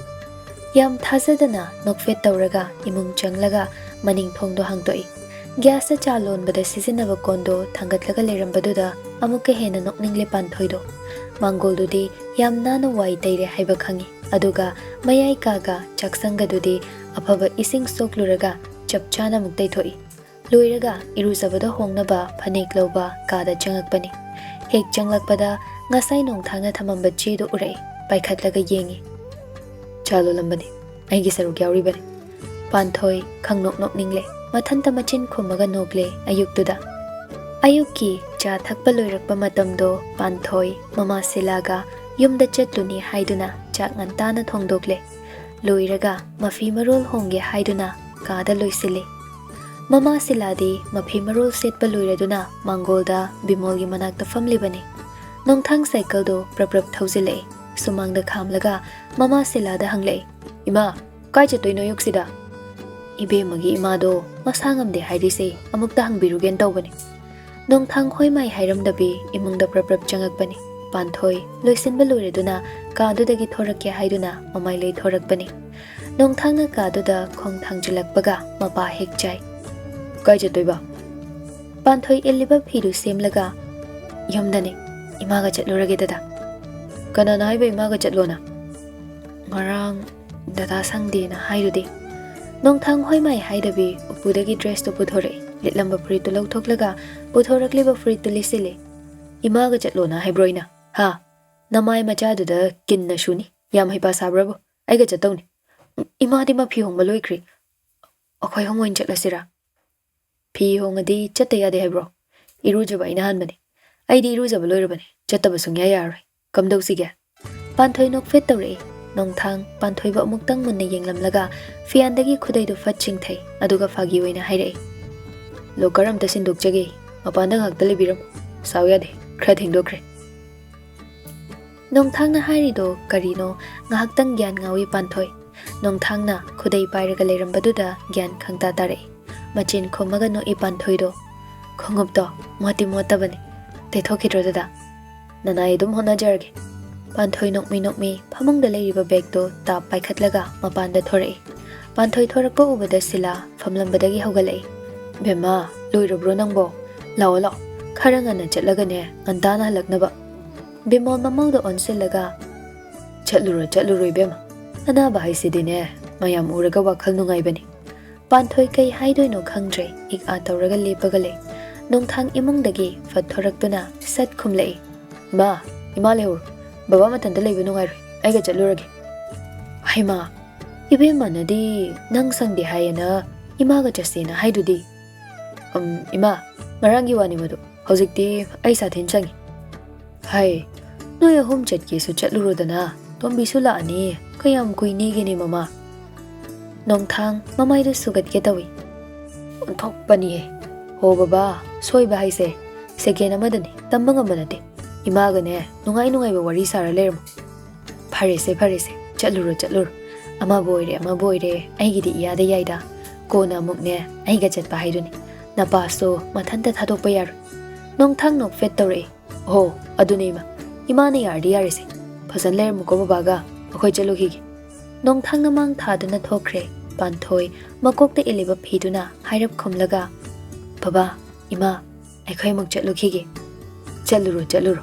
ꯌꯥꯝ ꯊꯥꯖꯗꯅ ꯅꯣꯛꯐꯦꯠ ꯇꯧꯔꯒ ꯏꯃꯨꯡ ꯆꯪꯂꯒ ꯃꯅꯤꯡ ꯊꯣꯡꯗꯣ ꯍꯥꯡꯗꯣꯛꯏ꯫ ꯒ꯭ꯌꯥꯁꯇ ꯆꯥ ꯂꯣꯟꯕꯗ ꯁꯤꯖꯤꯟꯅꯕ ꯀꯣꯟꯗꯣ ꯊꯥꯡꯒꯠꯂꯒ ꯂꯩꯔꯝꯕꯗꯨꯗ ꯑꯃꯨꯛꯀ ꯍꯦꯟꯅ ꯅꯣꯛꯅꯤꯡꯂꯦ ꯄꯥꯟꯊꯣꯏꯗꯣ꯫ ꯃꯥꯡꯒꯣꯜꯗꯨꯗꯤ ꯌꯥꯝ ꯅꯥꯟꯅ ꯋꯥꯏ ꯇꯩꯔꯦ ꯍꯥꯏꯕ ꯈꯪꯏ꯫ ꯑꯗꯨꯒ ꯃꯌꯥꯏ ꯀꯥꯒ ꯆꯥꯛꯁꯪꯒꯗꯨꯗꯤ ꯑꯐꯕ ꯏꯁꯤꯡ ꯁꯣꯛꯂꯨꯔꯒ ꯆꯞ ꯆꯥꯅ ꯑꯃꯨꯛ ꯇꯩꯊꯣꯛꯏ꯫ ꯂꯣꯏꯔꯒ ꯏꯔꯨꯖꯕꯗ ꯍꯣꯡꯅꯕ ꯐꯅꯦꯛ ꯂꯧꯕ ꯀꯥꯗ ꯆꯪꯂꯛꯄꯅꯤ꯫ ꯍꯦꯛ ꯆꯪꯂꯛꯄꯗ ꯉꯁꯥꯏ ꯅꯣꯡꯊꯥꯡꯅ ꯊꯝꯃꯝꯕ ꯆꯦꯗꯨ ꯎꯔꯛꯏ꯫ ꯄꯥꯏꯈꯠꯂꯒ ꯌꯦꯡꯏ꯫ "ꯆꯥ ꯂꯣꯜꯂꯝꯕꯅꯤ, ꯑꯩꯒꯤ ꯁꯔꯨꯛ ꯌꯥꯎꯔꯤꯕꯅꯤ꯫" ꯄꯥꯟꯊꯣꯏ ꯈꯪꯅꯣꯛ ꯅꯣꯛꯅꯤꯡꯂꯦ꯫ ꯃꯊꯟꯇ ꯃꯆꯤꯟ ꯈꯨꯝꯃꯒ ꯅꯣꯛꯂꯦ ꯑꯌꯨꯛꯇꯨꯗ꯫ ꯑꯌꯨꯛꯀꯤ ꯆꯥ ꯊꯛꯄ ꯂꯣꯏꯔꯛꯄ ꯃꯇꯝꯗꯣ ꯄꯥꯟꯊꯣꯏ ꯃꯃꯥ ꯁꯤꯂꯥꯒ ꯌꯨꯝꯗ ꯆꯠꯂꯨꯅꯤ ꯍꯥꯏꯗꯨꯅ ꯆꯥꯛ ꯉꯟꯇꯥꯅ ꯊꯣꯡꯗꯣꯛꯂꯦ꯫ ꯂꯣꯏꯔꯒ ꯃꯐꯤ ꯃꯔꯣꯜ ꯍꯣꯡꯒꯦ ꯍꯥꯏꯗꯨꯅ ꯀꯥꯗ ꯂꯣꯏꯁꯤꯜꯂꯤ꯫ ꯃꯃꯥ ꯁꯤꯂꯥꯗꯤ ꯃꯐꯤ ꯃꯔꯣꯜ ꯁꯦꯠꯄ ꯂꯣꯏꯔꯗꯨꯅ ꯃꯥꯡꯒꯣꯜꯗ ꯕꯤꯃꯣꯜꯒꯤ ꯃꯅꯥꯛꯇ ꯐꯝꯂꯤꯕꯅꯤ꯫ ꯅꯣꯡꯊꯥꯡ ꯁꯥꯏꯀꯜꯗꯣ ꯄ꯭ꯔꯞ ꯄ꯭ꯔꯞ ꯊꯧꯖꯤꯜꯂꯛꯏ꯫ ꯁꯨꯃꯥꯡꯗ ꯈꯥꯝꯂꯒ ꯃꯃꯥ ꯁꯤꯂꯥꯗ ꯍꯪꯂꯛꯏ, "ꯏꯃꯥ, ꯀꯥꯏ ꯆꯠꯇꯣꯏꯅꯣ ꯑꯌꯨꯛꯁꯤꯗ?" "ꯏꯕꯦꯝꯃꯒꯤ ꯏꯃꯥꯗꯣ ꯃꯁꯥ ꯉꯝꯗꯦ ꯍꯥꯏꯔꯤꯁꯦ ꯑꯃꯨꯛꯇ ꯍꯪꯕꯤꯔꯨꯒꯦꯅ ꯇꯧꯕꯅꯤ꯫" ꯅꯣꯡꯊꯥꯡ ꯍꯣꯏ ꯃꯥꯏ ꯍꯥꯏꯔꯝꯗꯕꯤ ꯏꯃꯨꯡꯗ ꯄ꯭ꯔꯞ ꯄ꯭ꯔꯞ ꯆꯪꯉꯛꯄꯅꯤ꯫ ꯄꯥꯟꯊꯣꯏ ꯂꯣꯏꯁꯤꯟꯕ ꯂꯣꯏꯔꯗꯨꯅ ꯀꯥꯗꯨꯗꯒꯤ ꯊꯣꯔꯛꯀꯦ ꯍꯥꯏꯗꯨꯅ ꯃꯃꯥꯏ ꯂꯩꯊꯣꯔꯛꯄꯅꯤ꯫ ꯅꯣꯡꯊꯥꯡꯅ ꯀꯥꯗꯨꯗ ꯈꯣꯡ ꯊꯥꯡꯖꯤꯜꯂꯛꯄꯒ ꯃꯄꯥ ꯍꯦꯛ ꯆꯥꯏ꯫ "ꯀꯥꯏ ꯆꯠꯇꯣꯏꯕ?" ꯄꯥꯟꯊꯣꯏ ꯏꯜꯂꯤꯕ ꯐꯤꯗꯨ ꯁꯦꯝꯂꯒ, "ꯌꯨꯝꯗꯅꯦ, ꯏꯃꯥꯒ ꯆꯠꯂꯨꯔꯒꯦ ꯗꯗꯥ꯫" "ꯀꯅꯥꯅ ꯍꯥꯏꯕ ꯏꯃꯥꯒ ꯆꯠꯂꯣꯅ?" "ꯉꯔꯥꯡ ꯗꯗꯥ ꯁꯪꯗꯦꯅ ꯍꯥꯏꯗꯨꯗꯤ꯫" ꯅꯣꯡꯊꯥꯡ ꯍꯣꯏ ꯃꯥꯏ ꯍꯥꯏꯗꯕꯤ ꯎꯄꯨꯗꯒꯤ ꯗ꯭ꯔꯦꯁꯇꯨ ꯄꯨꯊꯣꯔꯛꯏ꯫ ꯂꯤꯠꯂꯝꯕ ꯐꯨꯔꯤꯠꯇꯨ ꯂꯧꯊꯣꯛꯂꯒ ꯄꯨꯊꯣꯔꯛꯂꯤꯕ ꯐꯨꯔꯤꯠꯇꯨ ꯂꯤꯠꯁꯤꯜꯂꯤ꯫ "ꯏꯃꯥꯒ ꯆꯠꯂꯣꯅ ꯍꯥꯏꯕ꯭ꯔꯣ ꯑꯩꯅ? ꯍꯥ? ꯅꯃꯥꯏ ꯃꯆꯥꯗꯨꯗ ꯀꯤꯟꯅ ꯁꯨꯅꯤ꯫ ꯌꯥꯝ ꯍꯩꯄꯥ ꯁꯥꯕ꯭ꯔꯕꯨ? ꯑꯩꯒ ꯆꯠꯇꯧꯅꯤ꯫ ꯏꯃꯥꯗꯤ ꯃꯐꯤ ꯍꯣꯡꯕ ꯂꯣꯏꯈ꯭ꯔꯤ꯫ ꯑꯩꯈꯣꯏ ꯑꯍꯨꯝ ꯑꯣꯏꯅ ꯆꯠꯂꯁꯤꯔꯥ?" "ꯐꯤ ꯍꯣꯡꯉꯗꯤ ꯆꯠꯇ ꯌꯥꯗꯦ ꯍꯥꯏꯕ꯭ꯔꯣ? ꯏꯔꯨꯖꯕ ꯑꯩꯅ ꯍꯥꯟꯕꯅꯤ꯫ ꯑꯩꯗꯤ ꯏꯔꯨꯖꯕ ꯂꯣꯏꯔꯕꯅꯤ꯫ ꯆꯠꯇꯕ ꯁꯨꯡꯌꯥ ꯌꯥꯔꯔꯣꯏ꯫ ꯀꯝꯗꯧꯁꯤꯒꯦ?" ꯄꯥꯟꯊꯣꯏ ꯅꯣꯛꯐꯦꯠ ꯇꯧꯔꯛꯏ꯫ ꯅꯣꯡꯊꯥꯡ ꯄꯥꯟꯊꯣꯏꯕꯨ ꯑꯃꯨꯛꯇꯪ ꯃꯨꯟꯅ ꯌꯦꯡꯂꯝꯂꯒ ꯐꯤꯌꯥꯟꯗꯒꯤ ꯈꯨꯗꯩꯗꯨ ꯐꯠ ꯆꯤꯡꯊꯩ, ꯑꯗꯨꯒ ꯐꯥꯒꯤ ꯑꯣꯏꯅ ꯍꯥꯏꯔꯛꯏ, "ꯂꯣꯀꯔ ꯑꯝꯇ ꯁꯤꯟꯗꯣꯛꯆꯒꯦ꯫ ꯃꯄꯥꯟꯗ ꯉꯥꯛꯇ ꯂꯩꯕꯤꯔꯝꯃꯨ꯫ ꯁꯥꯎ ꯌꯥꯗꯦ꯫ ꯈꯔ ꯊꯦꯡꯗꯣꯛꯈ꯭ꯔꯦ꯫" ꯅꯣꯡꯊꯥꯡꯅ ꯍꯥꯏꯔꯤꯗꯣ ꯀꯔꯤꯅꯣ ꯉꯥꯏꯍꯥꯛꯇꯪ ꯒ꯭ꯌꯥꯟ ꯉꯥꯎꯏ ꯄꯥꯟꯊꯣꯏ꯫ ꯅꯣꯡꯊꯥꯡꯅ ꯈꯨꯗꯩ ꯄꯥꯏꯔꯒ ꯂꯩꯔꯝꯕꯗꯨꯗ ꯒ꯭ꯌꯥꯟ ꯈꯪꯇꯥ ꯇꯥꯔꯛꯏ꯫ ꯃꯆꯤꯟ ꯈꯨꯝꯃꯒ ꯅꯣꯛꯏ ꯄꯥꯟꯊꯣꯏꯗꯣ꯫ "ꯈꯣꯡꯎꯞꯇꯣ ꯃꯣꯠꯇꯤ ꯃꯣꯠꯇꯕꯅꯤ꯫ ꯇꯩꯊꯣꯛꯈꯤꯗ꯭ꯔꯣ ꯗꯗꯥ?" "ꯅꯅꯥꯏ ꯑꯗꯨꯝ ꯍꯣꯠꯅꯖꯔꯒꯦ꯫" ꯄꯥꯟꯊꯣꯏ ꯅꯣꯛꯃꯤ ꯅꯣꯛꯃꯤ ꯐꯃꯨꯡꯗ ꯂꯩꯔꯤꯕ ꯕꯦꯒꯇꯣ ꯇꯥꯞ ꯄꯥꯏꯈꯠꯂꯒ ꯃꯄꯥꯟꯗ ꯊꯣꯔꯛꯏ꯫ ꯄꯥꯟꯊꯣꯏ ꯊꯣꯔꯛꯄ ꯎꯕꯗ ꯁꯤꯂꯥ ꯐꯝꯂꯝꯕꯗꯒꯤ ꯍꯧꯒꯠꯂꯛꯏ꯫ "ꯕꯦꯝꯃ, ꯂꯣꯏꯔꯕ꯭ꯔꯣ ꯅꯪꯕꯣ? ꯂꯥꯛꯑꯣ ꯂꯥꯛꯑꯣ, ꯈꯔ ꯉꯟꯅ ꯆꯠꯂꯒꯅꯦ ꯉꯟꯇꯥꯅ ꯍꯜꯂꯛꯅꯕ꯫" ꯕꯤꯃꯣꯜ ꯃꯃꯧꯗ ꯑꯣꯟꯁꯤꯜꯂꯒ, "ꯆꯠꯂꯨꯔꯣ ꯆꯠꯂꯨꯔꯣ ꯏꯕꯦꯝꯃ, ꯑꯅꯥꯕ ꯍꯥꯏꯁꯤꯗꯤꯅꯦ ꯃꯌꯥꯝ ꯎꯔꯒ ꯋꯥꯈꯜ ꯅꯨꯡꯉꯥꯏꯕꯅꯤ꯫" ꯄꯥꯟꯊꯣꯏ ꯀꯩ ꯍꯥꯏꯗꯣꯏꯅꯣ ꯈꯪꯗ꯭ꯔꯦ, ꯏꯛ ꯑꯥ ꯇꯧꯔꯒ ꯂꯦꯞꯄꯒ ꯂꯩ꯫ ꯅꯣꯡꯊꯥꯡ ꯏꯃꯨꯡꯗꯒꯤ ꯐꯠ ꯊꯣꯔꯛꯇꯨꯅ ꯁꯠ ꯈꯨꯝꯂꯛꯏ, "ꯏꯃꯥ, ꯏꯃꯥ ꯂꯩꯍꯧꯔꯣ, ꯕꯕꯥ ꯃꯊꯟꯇ ꯂꯩꯕ ꯅꯨꯡꯉꯥꯏꯔꯣꯏ, ꯑꯩꯒ ꯆꯠꯂꯨꯔꯒꯦ꯫" "ꯍꯩꯃꯥ, ꯏꯕꯦꯝꯃꯅꯗꯤ ꯅꯪ ꯁꯪꯗꯦ ꯍꯥꯏꯌꯦꯅ ꯏꯃꯥꯒ ꯆꯠꯁꯦꯅ ꯍꯥꯏꯗꯨꯗꯤ꯫" "ꯎꯝ, ꯏꯃꯥ, ꯉꯔꯥꯡꯒꯤ ꯋꯥꯅꯤ ꯃꯗꯨ꯫ ꯍꯧꯖꯤꯛꯇꯤ ꯑꯩ ꯁꯥꯊꯤꯟ ꯆꯪꯉꯤ꯫ ꯍꯥꯏ, ꯅꯣꯏ ꯑꯍꯨꯝ ꯆꯠꯀꯦꯁꯨ ꯆꯠꯂꯨꯔꯣꯗꯅ꯫ ꯇꯣꯝꯕꯤꯁꯨ ꯂꯥꯛꯑꯅꯤ꯫ ꯀꯌꯥꯝ ꯀꯨꯏꯅꯦꯒꯦꯅꯦ ꯃꯃꯥ? ꯅꯣꯡꯊꯥꯡ ꯃꯃꯥꯏꯗꯨ ꯁꯨꯒꯠꯀꯦ ꯇꯧꯏ꯫ ꯑꯣꯟꯊꯣꯛꯄꯅꯤꯍꯦ꯫ ꯍꯣ ꯕꯕꯥ, ꯁꯣꯏꯕ ꯍꯥꯏꯁꯦ ꯁꯦꯀꯦꯟ ꯑꯃꯗꯅꯤ, ꯇꯝꯕ ꯉꯝꯕ ꯅꯠꯇꯦ꯫ ꯏꯃꯥꯒꯅꯦ ꯅꯨꯡꯉꯥꯏ ꯅꯨꯡꯉꯥꯏꯕ ꯋꯥꯔꯤ ꯁꯥꯔ ꯂꯩꯔꯝꯃꯨ꯫ ꯐꯔꯦꯁꯦ, ꯐꯔꯦꯁꯦ, ꯆꯠꯂꯨꯔꯣ, ꯆꯠꯂꯨꯔꯣ꯫ ꯑꯃꯕꯨ ꯑꯣꯏꯔꯦ, ꯑꯃꯕꯨ ꯑꯣꯏꯔꯦ, ꯑꯩꯒꯤꯗꯤ ꯏꯌꯥꯗ ꯌꯥꯏꯗ꯫ ꯀꯣꯟꯅ ꯑꯃꯨꯛꯅꯦ ꯑꯩꯒ ꯆꯠꯄ ꯍꯥꯏꯗꯨꯅꯤ꯫ ꯅꯄꯥꯁꯨ ꯃꯊꯟꯇ ꯊꯥꯗꯣꯛꯄ ꯌꯥꯔꯣꯏ꯫ ꯅꯣꯡꯊꯥꯡ ꯅꯣꯛꯐꯦꯠ ꯇꯧꯔꯛꯏ꯫ ꯑꯣ, ꯑꯗꯨꯅꯦ ꯏꯃꯥ꯫ ꯏꯃꯥꯅ ꯌꯥꯔꯗꯤ ꯌꯥꯔꯦꯁꯦ꯫ ꯐꯖꯅ ꯂꯩꯔꯝꯃꯨꯀꯣ ꯕꯕꯥꯒ꯫ ꯑꯩꯈꯣꯏ ꯆꯠꯂꯨꯈꯤꯒꯦ꯫ ꯅꯣꯡꯊꯥꯡꯅ ꯃꯥꯡ ꯊꯥꯗꯨꯅ ꯊꯣꯛꯈ꯭ꯔꯦ꯫ ꯄꯥꯟꯊꯣꯏ ꯃꯀꯣꯛꯇ ꯏꯜꯂꯤꯕ ꯐꯤꯗꯨꯅ ꯍꯥꯏꯔꯞ ꯈꯨꯝꯂꯒ, "ꯕꯕꯥ, ꯏꯃꯥ, ꯑꯩꯈꯣꯏ ꯑꯃꯨꯛ ꯆꯠꯂꯨꯈꯤꯒꯦ꯫" "ꯆꯠꯂꯨꯔꯣ, ꯆꯠꯂꯨꯔꯣ꯫"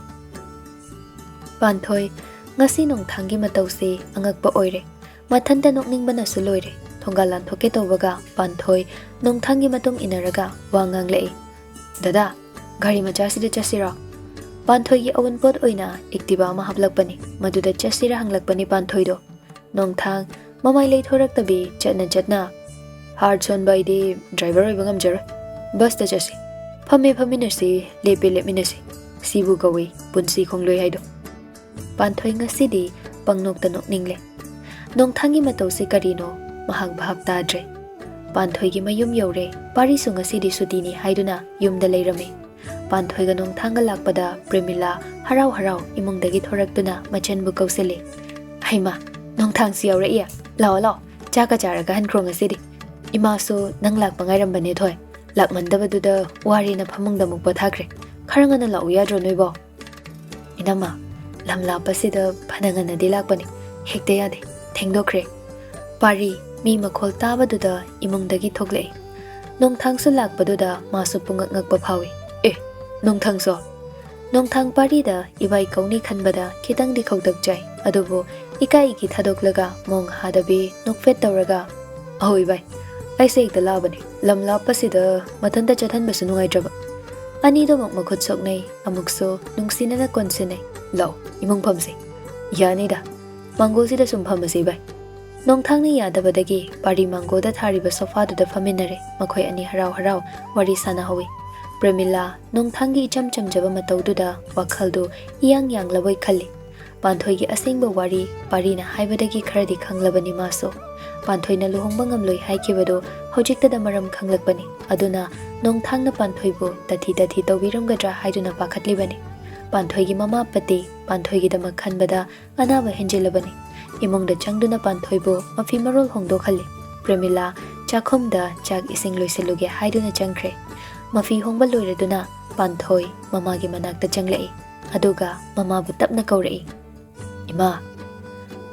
ꯄꯥꯟꯊꯣꯏ, ꯉꯁꯤ ꯅꯣꯡꯊꯥꯡꯒꯤ ꯃꯇꯧꯁꯤ ꯑꯉꯛꯄ ꯑꯣꯏꯔꯦ꯫ ꯃꯊꯟꯇ ꯅꯣꯛꯅꯤꯡꯕꯅꯁꯨ ꯂꯣꯏꯔꯦ꯫ ꯊꯣꯡꯒꯥꯜ ꯂꯥꯟꯊꯣꯛꯀꯦ ꯇꯧꯕꯒ ꯄꯥꯟꯊꯣꯏ ꯅꯣꯡꯊꯥꯡꯒꯤ ꯃꯇꯨꯡ ꯏꯟꯅꯔꯒ ꯋꯥ ꯉꯥꯡꯂꯛꯏ꯫ "ꯗꯗꯥ, ꯒꯥꯔꯤ ꯃꯆꯥꯁꯤꯗ ꯆꯠꯁꯤꯔꯣ?" ꯄꯥꯟꯊꯣꯏꯒꯤ ꯑꯋꯨꯟꯄꯣꯠ ꯑꯣꯏꯅ ꯑꯦꯛꯇꯤꯚꯥ ꯑꯃ ꯍꯥꯞꯂꯛꯄꯅꯤ꯫ ꯃꯗꯨꯗ ꯆꯠꯁꯤꯔ ꯍꯪꯂꯛꯄꯅꯤ ꯄꯥꯟꯊꯣꯏꯗꯣ꯫ ꯅꯣꯡꯊꯥꯡ ꯃꯃꯥꯏ ꯂꯩꯊꯣꯔꯛꯇꯕꯤ ꯆꯠꯅ ꯆꯠꯅ, "ꯍꯥꯔꯠ ꯁꯣꯟꯕ ꯑꯩꯗꯤ ꯗ꯭ꯔꯥꯏꯚꯔ ꯑꯣꯏꯕ ꯉꯝꯖꯔꯣꯏ꯫ ꯕꯁꯇ ꯆꯠꯁꯤ꯫ ꯐꯝꯃꯦ ꯐꯝꯃꯤꯟꯅꯁꯤ, ꯂꯦꯞꯄꯦ ꯂꯦꯞꯃꯤꯟꯅꯁꯤ꯫ ꯁꯤꯕꯨ ꯀꯧꯏ ꯄꯨꯟꯁꯤ ꯈꯣꯡꯂꯣꯏ ꯍꯥꯏꯗꯣ꯫" ꯄꯥꯟꯊꯣꯏ ꯉꯁꯤꯗꯤ ꯄꯪꯅꯣꯛꯇ ꯅꯣꯛꯅꯤꯡꯂꯦ꯫ ꯅꯣꯡꯊꯥꯡꯒꯤ ꯃꯇꯧꯁꯤ ꯀꯔꯤꯅꯣ ꯃꯍꯥꯛ ꯚꯥꯞ ꯇꯥꯗ꯭ꯔꯦ꯫ ꯄꯥꯟꯊꯣꯏꯒꯤ ꯃꯌꯨꯝ ꯌꯧꯔꯦ꯫ ꯄꯥꯔꯤꯁꯨ ꯉꯁꯤꯗꯤ ꯁꯨꯇꯤꯅꯤ ꯍꯥꯏꯗꯨꯅ ꯌꯨꯝꯗ ꯂꯩꯔꯝꯃꯤ꯫ ꯄꯥꯟꯊꯣꯏꯒ ꯅꯣꯡꯊꯥꯡꯒ ꯂꯥꯛꯄꯗ ꯄ꯭ꯔꯦꯃꯤꯂꯥ ꯍꯔꯥꯎ ꯍꯔꯥꯎ ꯏꯃꯨꯡꯗꯒꯤ ꯊꯣꯔꯛꯇꯨꯅ ꯃꯆꯟꯕꯨ ꯀꯧꯁꯤꯜꯂꯤ꯫ "ꯍꯩꯃꯥ, ꯅꯣꯡꯊꯥꯡꯁꯨ ꯌꯥꯎꯔꯛꯏ꯫ ꯂꯥꯛꯑꯣ ꯂꯥꯛꯑꯣ, ꯆꯥꯛꯀ ꯆꯥꯔꯒ ꯍꯟꯈ꯭ꯔꯣ ꯉꯁꯤꯗꯤ꯫ ꯏꯃꯥꯁꯨ ꯅꯪ ꯂꯥꯛꯄ ꯉꯥꯏꯔꯝꯕꯅꯦ ꯊꯣꯏ꯫ ꯂꯥꯛꯃꯟꯗꯕꯗꯨꯗ ꯋꯥꯔꯦꯅ ꯐꯃꯨꯡꯗ ꯑꯃꯨꯛ ꯄꯣꯊꯥꯈ꯭ꯔꯦ꯫ ꯈꯔ ꯉꯟꯅ ꯂꯥꯛꯎ ꯌꯥꯗ꯭ꯔꯣ ꯅꯣꯏꯕꯣ?" "ꯏꯅꯝꯃ, ꯂꯝ ꯂꯥꯞꯄꯁꯤꯗ ꯐꯅ ꯉꯟꯅꯗꯤ ꯂꯥꯛꯄꯅꯤ, ꯍꯦꯛꯇ ꯌꯥꯗꯦ, ꯊꯦꯡꯗꯣꯛꯈ꯭ꯔꯦ꯫" ꯄꯥꯔꯤ ꯃꯤ ꯃꯈꯣꯜ ꯇꯥꯕꯗꯨꯗ ꯏꯃꯨꯡꯗꯒꯤ ꯊꯣꯛꯂꯛꯏ꯫ ꯅꯣꯡꯊꯥꯡꯁꯨ ꯂꯥꯛꯄꯗꯨꯗ ꯃꯥꯁꯨ ꯄꯨꯡꯉꯛ ꯉꯛꯄ ꯐꯥꯎꯏ꯫ "ꯑꯦ, ꯅꯣꯡꯊꯥꯡꯁꯣ?" ꯅꯣꯡꯊꯥꯡ ꯄꯥꯔꯤꯗ ꯏꯕꯥꯏ ꯀꯧꯅꯤ ꯈꯟꯕꯗ ꯈꯤꯇꯪꯗꯤ ꯈꯧꯇꯛ ꯆꯥꯏ, ꯑꯗꯨꯕꯨ ꯏꯀꯥꯏ ꯏꯀꯤ ꯊꯥꯗꯣꯛꯂꯒ ꯃꯣꯡ ꯍꯥꯗꯕꯤ ꯅꯣꯛꯐꯦꯠ ꯇꯧꯔꯒ, "ꯑꯍꯣ ꯏꯕꯥꯏ, ꯑꯩꯁꯦ ꯍꯦꯛꯇ ꯂꯥꯛꯑꯕꯅꯤ꯫ ꯂꯝ ꯂꯥꯞꯄꯁꯤꯗ ꯃꯊꯟꯇ ꯆꯠꯍꯟꯕꯁꯨ ꯅꯨꯡꯉꯥꯏꯇ꯭ꯔꯕ꯫" ꯑꯅꯤꯗꯣ ꯑꯃꯨꯛ ꯃꯈꯨꯠ ꯁꯣꯛꯅꯩ, ꯑꯃꯨꯛꯁꯨ ꯅꯨꯡꯁꯤꯅꯅ ꯀꯣꯟꯁꯤꯟꯅꯩ꯫ "ꯂꯥꯛꯑꯣ, ꯏꯃꯨꯡ ꯐꯝꯁꯦ꯫" "ꯌꯥꯅꯤꯗ, ꯃꯥꯡꯒꯣꯜꯁꯤꯗ ꯁꯨꯝ ꯐꯝꯃꯁꯤ ꯏꯕꯥꯏ꯫" ꯅꯣꯡꯊꯥꯡꯅ ꯌꯥꯗꯕꯗꯒꯤ ꯄꯥꯔꯤ ꯃꯥꯡꯒꯣꯜꯗ ꯊꯥꯔꯤꯕ ꯁꯣꯐꯥꯗꯨꯗ ꯐꯝꯃꯤꯟꯅꯔꯦ꯫ ꯃꯈꯣꯏ ꯑꯅꯤ ꯍꯔꯥꯎ ꯍꯔꯥꯎ ꯋꯥꯔꯤ ꯁꯥꯟꯅꯍꯧꯏ꯫ ꯄ꯭ꯔꯦꯃꯤꯂꯥ ꯅꯣꯡꯊꯥꯡꯒꯤ ꯏꯆꯝ ꯆꯝꯖꯕ ꯃꯇꯧꯗꯨꯗ ꯋꯥꯈꯜꯗꯨ ꯏꯌꯥꯡ ꯌꯥꯡꯂꯕꯣꯏ ꯈꯜꯂꯤ꯫ ꯄꯥꯟꯊꯣꯏꯒꯤ ꯑꯁꯦꯡꯕ ꯋꯥꯔꯤ ꯄꯥꯔꯤꯅ ꯍꯥꯏꯕꯗꯒꯤ ꯈꯔꯗꯤ ꯈꯪꯂꯕꯅꯤ ꯃꯥꯁꯨ꯫ ꯄꯥꯟꯊꯣꯏꯅ ꯂꯨꯍꯣꯡꯕ ꯉꯝꯂꯣꯏ ꯍꯥꯏꯈꯤꯕꯗꯨ ꯍꯧꯖꯤꯛꯇꯗ ꯃꯔꯝ ꯈꯪꯂꯛꯄꯅꯤ꯫ ꯑꯗꯨꯅ ꯅꯣꯡꯊꯥꯡꯅ ꯄꯥꯟꯊꯣꯏꯕꯨ ꯇꯊꯤ ꯇꯊꯤ ꯇꯧꯕꯤꯔꯝꯒꯗ꯭ꯔꯥ ꯍꯥꯏꯗꯨꯅ ꯄꯥꯈꯠꯂꯤꯕꯅꯤ꯫ ꯄꯥꯟꯊꯣꯏꯒꯤ ꯃꯃꯥ ꯄꯇꯤ ꯄꯥꯟꯊꯣꯏꯒꯤꯗꯃꯛ ꯈꯟꯕꯗ ꯑꯅꯥꯕ ꯍꯦꯟꯖꯤꯜꯂꯕꯅꯤ꯫ ꯏꯃꯨꯡꯗ ꯆꯪꯗꯨꯅ ꯄꯥꯟꯊꯣꯏꯕꯨ ꯃꯐꯤ ꯃꯔꯣꯜ ꯍꯣꯡꯗꯣꯛꯍꯜꯂꯤ꯫ ꯄ꯭ꯔꯦꯃꯤꯂꯥ ꯆꯥꯛꯈꯨꯝꯗ ꯆꯥꯛ ꯏꯁꯤꯡ ꯂꯣꯏꯁꯤꯜꯂꯨꯒꯦ ꯍꯥꯏꯗꯨꯅ ꯆꯪꯈ꯭ꯔꯦ꯫ ꯃꯐꯤ ꯍꯣꯡꯕ ꯂꯣꯏꯔꯗꯨꯅ ꯄꯥꯟꯊꯣꯏ ꯃꯃꯥꯒꯤ ꯃꯅꯥꯛꯇ ꯆꯪꯂꯛꯏ꯫ ꯑꯗꯨꯒ ꯃꯃꯥꯕꯨ ꯇꯞꯅ ꯀꯧꯔꯛꯏ, "ꯏꯃꯥ!"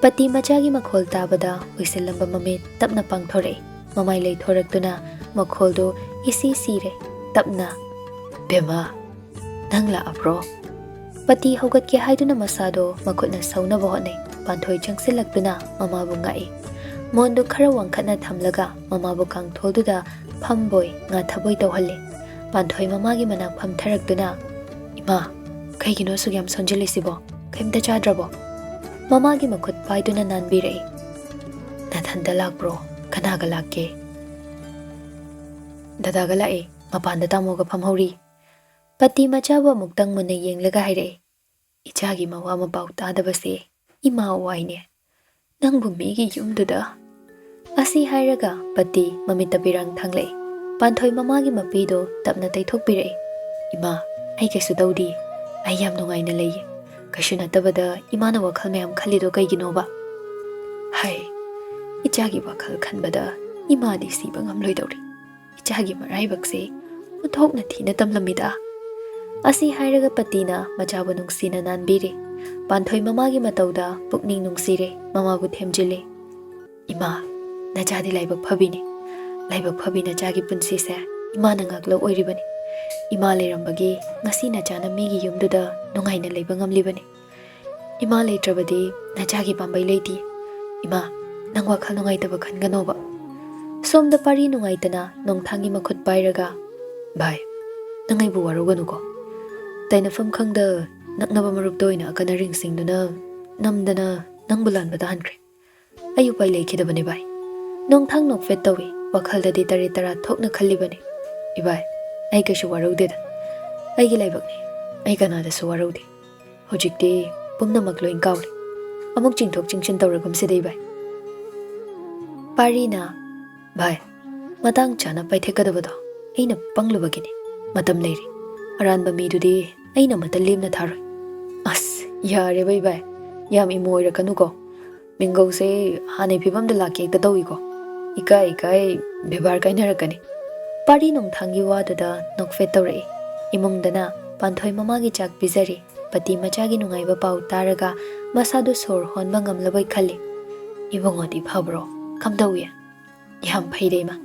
ꯄꯇꯤ ꯃꯆꯥꯒꯤ ꯃꯈꯣꯜ ꯇꯥꯕꯗ ꯎꯏꯁꯤꯜꯂꯝꯕ ꯃꯃꯤꯠ ꯇꯞꯅ ꯄꯥꯡꯊꯣꯔꯛꯏ꯫ ꯃꯃꯥꯏ ꯂꯩꯊꯣꯔꯛꯇꯨꯅ ꯃꯈꯣꯜꯗꯨ ꯏꯁꯤ ꯁꯤꯔꯦ꯫ ꯇꯞꯅ, "ꯕꯦꯝꯃ, ꯅꯪ ꯂꯥꯛꯑꯕ꯭ꯔꯣ?" ꯄꯇꯤ ꯍꯧꯒꯠꯀꯦ ꯍꯥꯏꯗꯨꯅ ꯃꯁꯥꯗꯣ ꯃꯈꯨꯠꯅ ꯁꯧꯅꯕ ꯍꯣꯠꯅꯩ꯫ ꯄꯥꯟꯊꯣꯏ ꯆꯪꯁꯤꯜꯂꯛꯇꯨꯅ ꯃꯃꯥꯕꯨ ꯉꯥꯛꯏ꯫ ꯃꯣꯟꯗꯨ ꯈꯔ ꯋꯥꯡꯈꯠꯅ ꯊꯝꯂꯒ ꯃꯃꯥꯕꯨ ꯀꯥꯡꯊꯣꯜꯗꯨꯗ ꯐꯝꯕꯣꯏ ꯉꯥꯊꯕꯣꯏ ꯇꯧꯍꯜꯂꯤ꯫ ꯄꯥꯟꯊꯣꯏ ꯃꯃꯥꯒꯤ ꯃꯅꯥꯛ ꯐꯝꯊꯔꯛꯇꯨꯅ, "ꯏꯃꯥ, ꯀꯩꯒꯤꯅꯣ ꯑꯁꯨꯛ ꯌꯥꯝ ꯁꯣꯟꯖꯤꯜꯂꯤꯁꯤꯕꯣ? ꯀꯩꯝꯇ ꯆꯥꯗ꯭ꯔꯕꯣ?" ꯃꯃꯥꯒꯤ ꯃꯈꯨꯠ ꯄꯥꯏꯗꯨꯅ ꯅꯥꯟꯕꯤꯔꯛꯏ꯫ "ꯅꯊꯟꯇ ꯂꯥꯛꯄ꯭ꯔꯣ? ꯀꯅꯥꯒ ꯂꯥꯛꯀꯦ?" "ꯗꯗꯥꯒ ꯂꯥꯛꯑꯦ, ꯃꯄꯥꯟꯗ ꯇꯥꯃꯣꯒ ꯐꯝꯍꯧꯔꯤ꯫" ꯄꯇꯤ ꯃꯆꯥꯕꯨ ꯑꯃꯨꯛꯇꯪ ꯃꯨꯟꯅ ꯌꯦꯡꯂꯒ ꯍꯥꯏꯔꯛꯏ, "ꯏꯆꯥꯒꯤ ꯃꯋꯥ ꯃꯄꯥꯎ ꯇꯥꯗꯕꯁꯦ ꯏꯃꯥ ꯋꯥꯏꯅꯦ꯫ ꯅꯪꯕꯨ ꯃꯤꯒꯤ ꯌꯨꯝꯗꯨꯗ꯫" ꯑꯁꯤ ꯍꯥꯏꯔꯒ ꯄꯇꯤ ꯃꯃꯤꯠꯇ ꯄꯤꯔꯥꯡ ꯊꯥꯡꯂꯛꯏ꯫ ꯄꯥꯟꯊꯣꯏ ꯃꯃꯥꯒꯤ ꯃꯄꯤꯗꯣ ꯇꯞꯅ ꯇꯩꯊꯣꯛꯄꯤꯔꯛꯏ꯫ "ꯏꯃꯥ, ꯑꯩ ꯀꯩꯁꯨ ꯇꯧꯗꯦ꯫ ꯑꯩ ꯌꯥꯝ ꯅꯨꯡꯉꯥꯏꯅ ꯂꯩꯌꯦ꯫ ꯀꯩꯁꯨ ꯅꯠꯇꯕꯗ ꯏꯃꯥꯅ ꯋꯥꯈꯜ ꯃꯌꯥꯝ ꯈꯜꯂꯤꯗꯣ ꯀꯩꯒꯤꯅꯣꯕ?" "ꯍꯥꯏ, ꯏꯆꯥꯒꯤ ꯋꯥꯈꯜ ꯈꯟꯕꯗ ꯏꯃꯥꯗꯤ ꯁꯤꯕ ꯉꯝꯂꯣꯏꯗꯧꯔꯤ꯫ ꯏꯆꯥꯒꯤ ꯃꯔꯥꯏꯕꯛꯁꯦ ꯑꯣꯟꯊꯣꯛꯅ ꯊꯤꯅ ꯇꯝꯂꯝꯃꯤꯗ꯫" ꯑꯁꯤ ꯍꯥꯏꯔꯒ ꯄꯇꯤꯅ ꯃꯆꯥꯕꯨ ꯅꯨꯡꯁꯤꯅ ꯅꯥꯟꯕꯤꯔꯤ꯫ ꯄꯥꯟꯊꯣꯏ ꯃꯃꯥꯒꯤ ꯃꯇꯧꯗ ꯄꯨꯛꯅꯤꯡ ꯅꯨꯡꯁꯤꯔꯦ, ꯃꯃꯥꯕꯨ ꯊꯦꯝꯖꯤꯜꯂꯤ꯫ "ꯏꯃꯥ, ꯅꯆꯥꯗꯤ ꯂꯥꯏꯕꯛ ꯐꯕꯤꯅꯤ꯫ ꯂꯥꯏꯕꯛ ꯐꯕꯤ ꯅꯆꯥꯒꯤ ꯄꯨꯟꯁꯤꯁꯦ ꯏꯃꯥꯅ ꯉꯥꯛꯂꯧ ꯑꯣꯏꯔꯤꯕꯅꯤ꯫ ꯏꯃꯥ ꯂꯩꯔꯝꯕꯒꯤ ꯉꯁꯤ ꯅꯆꯥꯅ ꯃꯤꯒꯤ ꯌꯨꯝꯗꯨꯗ ꯅꯨꯡꯉꯥꯏꯅ ꯂꯩꯕ ꯉꯝꯂꯤꯕꯅꯤ꯫ ꯏꯃꯥ ꯂꯩꯇ꯭ꯔꯕꯗꯤ ꯅꯆꯥꯒꯤ ꯄꯥꯝꯕꯩ ꯂꯩꯇꯦ꯫ ꯏꯃꯥ, ꯅꯪ ꯋꯥꯈꯜ ꯅꯨꯡꯉꯥꯏꯇꯕ ꯈꯟꯒꯅꯣꯕ꯫" ꯁꯣꯝꯗ ꯄꯥꯔꯤ ꯅꯨꯡꯉꯥꯏꯇꯅ ꯅꯣꯡꯊꯥꯡꯒꯤ ꯃꯈꯨꯠ ꯄꯥꯏꯔꯒ, "ꯚꯥꯏ, ꯅꯪ ꯑꯩꯕꯨ ꯋꯥꯔꯧꯒꯅꯨꯀꯣ꯫ ꯇꯥꯏꯅꯐꯝ ꯈꯪꯗ ꯅꯛꯅꯕ ꯃꯔꯨꯞꯇ ꯑꯣꯏꯅ ꯑꯀꯟ ꯑꯔꯤꯡ ꯁꯤꯡꯗꯨꯅ ꯅꯝꯗꯅ ꯅꯪꯕꯨ ꯂꯥꯟꯕ ꯇꯥꯍꯟꯈ꯭ꯔꯦ꯫ ꯑꯩ ꯎꯄꯥꯏ ꯂꯩꯈꯤꯗꯕꯅꯦ ꯚꯥꯏ꯫" ꯅꯣꯡꯊꯥꯡ ꯅꯣꯛꯐꯦꯠ ꯇꯧꯏ꯫ ꯋꯥꯈꯜꯗꯗꯤ ꯇꯔꯦꯠ ꯇꯔꯥ ꯊꯣꯛꯅ ꯈꯜꯂꯤꯕꯅꯤ꯫ "ꯏꯚꯥꯏ, ꯑꯩ ꯀꯩꯁꯨ ꯋꯥꯔꯧꯗꯦꯗ꯫ ꯑꯩꯒꯤ ꯂꯥꯏꯕꯛꯅꯤ꯫ ꯑꯩ ꯀꯅꯥꯗꯁꯨ ꯋꯥꯔꯧꯗꯦ꯫ ꯍꯧꯖꯤꯛꯇꯤ ꯄꯨꯝꯅꯃꯛ ꯂꯣꯏ ꯀꯥꯎꯔꯦ꯫ ꯑꯃꯨꯛ ꯆꯤꯡꯊꯣꯛ ꯆꯤꯡꯁꯤꯟ ꯇꯧꯔꯒꯨꯝꯁꯤꯗ, ꯏꯕꯥꯏ꯫ ꯄꯥꯔꯤꯅ, "ꯚꯥꯏ, ꯃꯇꯥꯡ ꯆꯥꯅ ꯄꯥꯏꯊꯦꯛꯀꯗꯕꯗꯣ ꯑꯩꯅ ꯄꯪꯂꯨꯕꯒꯤꯅꯤ꯫ ꯃꯇꯝ ꯂꯩꯔꯤ꯫ ꯑꯔꯥꯟꯕ ꯃꯤꯗꯨꯗꯤ ꯑꯩꯅ ꯑꯃꯠꯇ ꯂꯦꯝꯅ ꯊꯥꯔꯣꯏ꯫" "ꯑꯁ, ꯌꯥꯔꯦꯕ, ꯏꯕꯥꯏ꯫ ꯌꯥꯝ ꯏꯃꯣ ꯑꯣꯏꯔꯛꯀꯅꯨꯀꯣ꯫ ꯃꯤꯡꯒꯧꯁꯦ ꯍꯥꯟꯅꯩ ꯐꯤꯕꯝꯗ ꯂꯥꯛꯀꯦ ꯍꯦꯛꯇ ꯇꯧꯏꯀꯣ꯫ ꯏꯀꯥꯏ ꯏꯀꯥꯏ ꯕꯦꯕꯥꯔ ꯀꯥꯏꯅꯔꯛꯀꯅꯤ꯫" ꯄꯥꯔꯤ ꯅꯣꯡꯊꯥꯡꯒꯤ ꯋꯥꯗꯨꯗ ꯅꯣꯛꯐꯦꯠ ꯇꯧꯔꯛꯏ꯫ ꯏꯃꯨꯡꯗꯅ ꯄꯥꯟꯊꯣꯏ ꯃꯃꯥꯒꯤ ꯆꯥꯛ ꯄꯤꯖꯔꯤ꯫ ꯄꯇꯤ ꯃꯆꯥꯒꯤ ꯅꯨꯡꯉꯥꯏꯕ ꯄꯥꯎ ꯇꯥꯔꯒ ꯃꯁꯥꯗꯨ ꯁꯣꯔ ꯍꯣꯟꯕ ꯉꯝꯂꯕꯣꯏ ꯈꯜꯂꯤ꯫ "ꯏꯕꯨꯡꯉꯣꯗꯤ ꯐꯕ꯭ꯔꯣ? ꯀꯝꯗꯧꯏ?" "ꯌꯥꯝ ꯐꯩꯗ, ꯏꯃꯥ꯫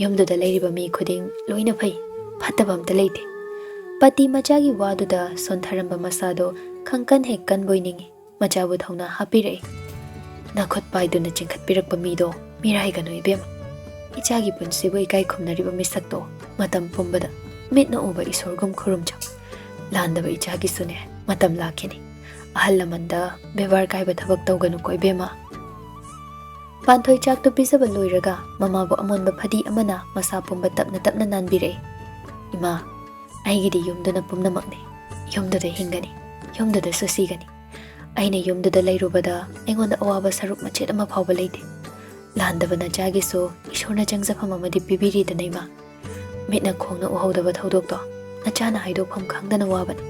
ꯌꯨꯝꯗꯨꯗ ꯂꯩꯔꯤꯕ ꯃꯤ ꯈꯨꯗꯤꯡ ꯂꯣꯏꯅ ꯐꯩ꯫ ꯐꯠꯇꯕ ꯑꯝꯇ ꯂꯩꯇꯦ꯫" ꯄꯇꯤ ꯃꯆꯥꯒꯤ ꯋꯥꯗꯨꯗ ꯁꯣꯟꯊꯔꯝꯕ ꯃꯁꯥꯗꯣ ꯈꯪꯀꯟ ꯍꯦꯛ ꯀꯟꯕꯣꯏ ꯅꯤꯡꯏ꯫ ꯃꯆꯥꯕꯨ ꯊꯧꯅꯥ ꯍꯥꯞꯄꯤꯔꯛꯏ꯫ "ꯅꯈꯨꯠ ꯄꯥꯏꯗꯨꯅ ꯆꯤꯡꯈꯠꯄꯤꯔꯛꯄ ꯃꯤꯗꯣ ꯃꯤꯔꯥꯏꯒꯅꯨ, ꯏꯕꯦꯝꯃ꯫ ꯏꯆꯥꯒꯤ ꯄꯨꯟꯁꯤꯕꯨ ꯏꯀꯥꯏ ꯈꯨꯝꯅꯔꯤꯕ ꯃꯤꯁꯛꯇꯣ ꯃꯇꯝ ꯄꯨꯝꯕꯗ ꯃꯤꯠꯅ ꯎꯕ ꯏꯁꯣꯔꯒꯨꯝ ꯈꯨꯔꯨꯝꯖꯧ꯫ ꯂꯥꯟꯗꯕ ꯏꯆꯥꯒꯤꯁꯨꯅꯦ ꯃꯇꯝ ꯂꯥꯛꯈꯤꯅꯤ꯫ ꯑꯍꯜ ꯂꯃꯟꯗ ꯕꯦꯕꯥꯔ ꯀꯥꯏꯕ ꯊꯕꯛ ꯇꯧꯒꯅꯨꯀꯣ, ꯏꯕꯦꯝꯃ꯫" ꯄꯥꯟꯊꯣꯏ ꯆꯥꯛꯇꯨ ꯄꯤꯖꯕ ꯂꯣꯏꯔꯒ ꯃꯃꯥꯕꯨ ꯑꯃꯣꯟꯕ ꯐꯗꯤ ꯑꯃꯅ ꯃꯁꯥ ꯄꯨꯝꯕ ꯇꯞꯅ ꯇꯞꯅ ꯅꯥꯟꯕꯤꯔꯛꯏ꯫ "ꯏꯃꯥ, ꯑꯩꯒꯤꯗꯤ ꯌꯨꯝꯗꯨꯅ ꯄꯨꯝꯅꯃꯛꯅꯤ꯫ ꯌꯨꯝꯗꯨꯗ ꯍꯤꯡꯒꯅꯤ, ꯌꯨꯝꯗꯨꯗꯁꯨ ꯁꯤꯒꯅꯤ꯫ ꯑꯩꯅ ꯌꯨꯝꯗꯨꯗ ꯂꯩꯔꯨꯕꯗ ꯑꯩꯉꯣꯟꯗ ꯑꯋꯥꯕ ꯁꯔꯨꯛ ꯃꯆꯦꯠ ꯑꯃ ꯐꯥꯎꯕ ꯂꯩꯇꯦ꯫ ꯂꯥꯟꯗꯕ ꯅꯆꯥꯒꯤꯁꯨ ꯏꯁꯣꯔꯅ ꯆꯪꯖꯐꯝ ꯑꯃꯗꯤ ꯄꯤꯕꯤꯔꯤꯗꯅ, ꯏꯃꯥ꯫ ꯃꯤꯠꯅ ꯈꯣꯡꯅ ꯎꯍꯧꯗꯕ ꯊꯧꯗꯣꯛꯇꯣ ꯅꯆꯥꯅ ꯍꯥꯏꯗꯣꯛꯐꯝ ꯈꯪꯗꯅ ꯋꯥꯕꯅꯤ꯫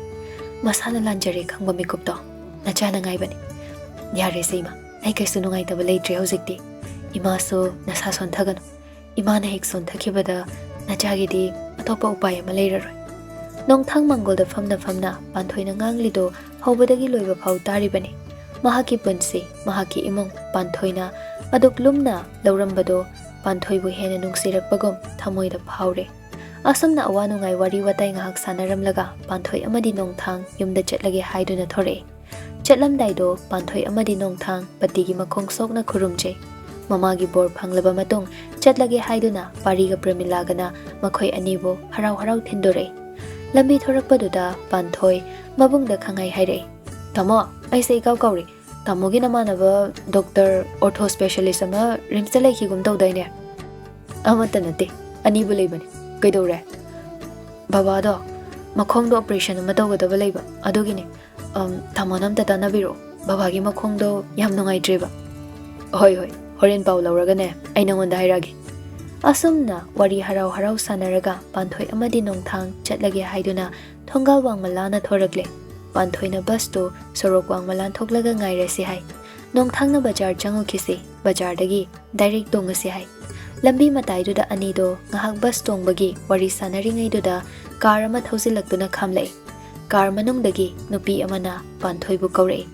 ꯃꯁꯥꯅ ꯂꯥꯟꯖꯔꯦ ꯈꯪꯕ ꯃꯤꯀꯨꯞꯇꯣ ꯅꯆꯥꯅ ꯉꯥꯏꯕꯅꯤ꯫ ꯌꯥꯔꯦꯁꯦ, ꯏꯃꯥ, ꯑꯩ ꯀꯩꯁꯨ ꯅꯨꯡꯉꯥꯏꯇꯕ ꯂꯩꯇ꯭ꯔꯦ ꯍꯧꯖꯤꯛꯇꯤ꯫ ꯏꯃꯥꯁꯨ ꯅꯁꯥ ꯁꯣꯟꯊꯒꯅꯨ꯫ ꯏꯃꯥꯅ ꯍꯦꯛ ꯁꯣꯟꯊꯈꯤꯕꯗ ꯅꯆꯥꯒꯤꯗꯤ ꯑꯇꯣꯞꯄ ꯎꯄꯥꯏ ꯑꯃ ꯂꯩꯔꯔꯣꯏ꯫" ꯅꯣꯡꯊꯥꯡ ꯃꯪꯒꯣꯜꯗ ꯐꯝꯅ ꯐꯝꯅ ꯄꯥꯟꯊꯣꯏꯅ ꯉꯥꯡꯂꯤꯗꯨ ꯍꯧꯕꯗꯒꯤ ꯂꯣꯏꯕ ꯐꯥꯎ ꯇꯥꯔꯤꯕꯅꯤ꯫ ꯃꯍꯥꯛꯀꯤ ꯄꯨꯟꯁꯤ, ꯃꯍꯥꯛꯀꯤ ꯏꯃꯨꯡ ꯄꯥꯟꯊꯣꯏꯅ ꯑꯗꯨꯛ ꯂꯨꯝꯅ ꯂꯧꯔꯝꯕꯗꯨ ꯄꯥꯟꯊꯣꯏꯕꯨ ꯍꯦꯟꯅ ꯅꯨꯡꯁꯤꯔꯛꯄꯒꯨꯝ ꯊꯃꯣꯏꯗ ꯐꯥꯎꯔꯦ꯫ ꯑꯁꯨꯝꯅ ꯑꯋꯥ ꯅꯨꯡꯉꯥꯏ ꯋꯥꯔꯤ ꯋꯥꯇꯥꯏ ꯉꯥꯏꯍꯥꯛ ꯁꯥꯟꯅꯔꯝꯂꯒ ꯄꯥꯟꯊꯣꯏ ꯑꯃꯗꯤ ꯅꯣꯡꯊꯥꯡ ꯌꯨꯝꯗ ꯆꯠꯂꯒꯦ ꯍꯥꯏꯗꯨꯅ ꯊꯣꯔꯛꯏ꯫ ꯆꯠꯂꯝꯗꯥꯏꯗꯣ ꯄꯥꯟꯊꯣꯏ ꯑꯃꯗꯤ ꯅꯣꯡꯊꯥꯡ ꯄꯇꯤꯒꯤ ꯃꯈꯣꯡ ꯁꯣꯛꯅ ꯈꯨꯔꯨꯝꯖꯩ꯫ ꯃꯃꯥꯒꯤ ꯕꯣꯔ ꯐꯪꯂꯕ ꯃꯇꯨꯡ ꯆꯠꯂꯒꯦ ꯍꯥꯏꯗꯨꯅ ꯄꯥꯔꯤꯒ ꯄ꯭ꯔꯦꯃꯤꯂꯥꯒꯅ ꯃꯈꯣꯏ ꯑꯅꯤꯕꯨ ꯍꯔꯥꯎ ꯍꯔꯥꯎ ꯊꯤꯟꯗꯣꯔꯛꯏ꯫ ꯂꯝꯕꯤ ꯊꯣꯔꯛꯄꯗꯨꯗ ꯄꯥꯟꯊꯣꯏ ꯃꯕꯨꯡꯗ ꯈꯪꯍꯥꯏ ꯍꯥꯏꯔꯛꯏ, "ꯇꯥꯃꯣ, ꯑꯩꯁꯦ ꯏꯀꯥꯎ ꯀꯥꯎꯔꯦ꯫ ꯇꯥꯃꯣꯒꯤ ꯅꯃꯥꯟꯅꯕ ꯗꯣꯛꯇꯔ ꯑꯣꯔꯊꯣ ꯁ꯭ꯄꯦꯁꯤꯌꯦꯂꯤꯁ ꯑꯃ ꯔꯤꯝꯁꯇ ꯂꯩꯈꯤꯒꯨꯝ ꯇꯧꯗꯥꯏꯅꯦ?" "ꯑꯃꯠꯇ ꯅꯠꯇꯦ, ꯑꯅꯤꯕꯨ ꯂꯩꯕꯅꯦ꯫ ꯀꯩꯗꯧꯔꯦ?" ꯕꯕꯥꯗꯣ ꯃꯈꯣꯡꯗꯣ ꯑꯣꯄꯔꯦꯁꯟ ꯑꯃ ꯇꯧꯒꯗꯕ ꯂꯩꯕ, ꯑꯗꯨꯒꯤꯅꯦ꯫ ꯑꯝ, ꯇꯥꯃꯣꯅ ꯑꯝꯇ ꯇꯥꯟꯅꯕꯤꯔꯛꯑꯣ, ꯕꯕꯥꯒꯤ ꯃꯈꯣꯡꯗꯣ ꯌꯥꯝ ꯅꯨꯡꯉꯥꯏꯇ꯭ꯔꯦꯕ꯫ ꯍꯣꯏ ꯍꯣꯏ, ꯍꯣꯔꯦꯟ ꯄꯥꯎ ꯂꯧꯔꯒꯅꯦ ꯑꯩ ꯅꯉꯣꯟꯗ ꯍꯥꯏꯔꯛꯑꯒꯦ꯫ ꯑꯁꯨꯝꯅ ꯋꯥꯔꯤ ꯍꯔꯥꯎ ꯍꯔꯥꯎ ꯁꯥꯟꯅꯔꯒ ꯄꯥꯟꯊꯣꯏ ꯑꯃꯗꯤ ꯅꯣꯡꯊꯥꯡ ꯆꯠꯂꯒꯦ ꯍꯥꯏꯗꯨꯅ ꯊꯣꯡꯒꯥꯜ ꯋꯥꯡꯃ ꯂꯥꯟꯅ ꯊꯣꯔꯛꯂꯦ꯫ ꯄꯥꯟꯊꯣꯏꯅ ꯕꯁꯇꯨ ꯁꯣꯔꯣꯛ ꯋꯥꯡꯃ ꯂꯥꯟꯊꯣꯛꯂꯒ ꯉꯥꯏꯔꯁꯤ ꯍꯥꯏ꯫ ꯅꯣꯡꯊꯥꯡꯅ ꯕꯖꯥꯔ ꯆꯪꯉꯨꯈꯤꯁꯤ, ꯕꯖꯥꯔꯗꯒꯤ ꯗꯥꯏꯔꯦꯛ ꯇꯣꯡꯉꯁꯤ ꯍꯥꯏ꯫ ꯂꯝꯕꯤ ꯃꯇꯥꯏꯗꯨꯗ ꯑꯅꯤꯗꯣ ꯉꯥꯏꯍꯥꯛ ꯕꯁ ꯇꯣꯡꯕꯒꯤ ꯋꯥꯔꯤ ꯁꯥꯟꯅꯔꯤꯉꯩꯗꯨꯗ ꯀꯥꯔ ꯑꯃ ꯊꯧꯖꯤꯜꯂꯛꯇꯨꯅ ꯈꯥꯝꯂꯛꯏ꯫ ꯀꯥꯔ ꯃꯅꯨꯡꯗꯒꯤ ꯅꯨꯄꯤ ꯑꯃꯅ ꯄꯥꯟꯊꯣꯏꯕꯨ ꯀꯧꯔꯛꯏ꯫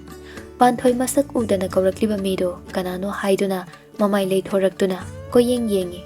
ꯄꯥꯟꯊꯣꯏ ꯃꯁꯛ ꯎꯗꯅ ꯀꯧꯔꯛꯂꯤꯕ ꯃꯤꯗꯣ ꯀꯅꯥꯅꯣ ꯍꯥꯏꯗꯨꯅ ꯃꯃꯥꯏ ꯂꯩꯊꯣꯔꯛꯇꯨꯅ ꯀꯣꯏꯌꯦꯡ ꯌꯦꯡꯉꯤ꯫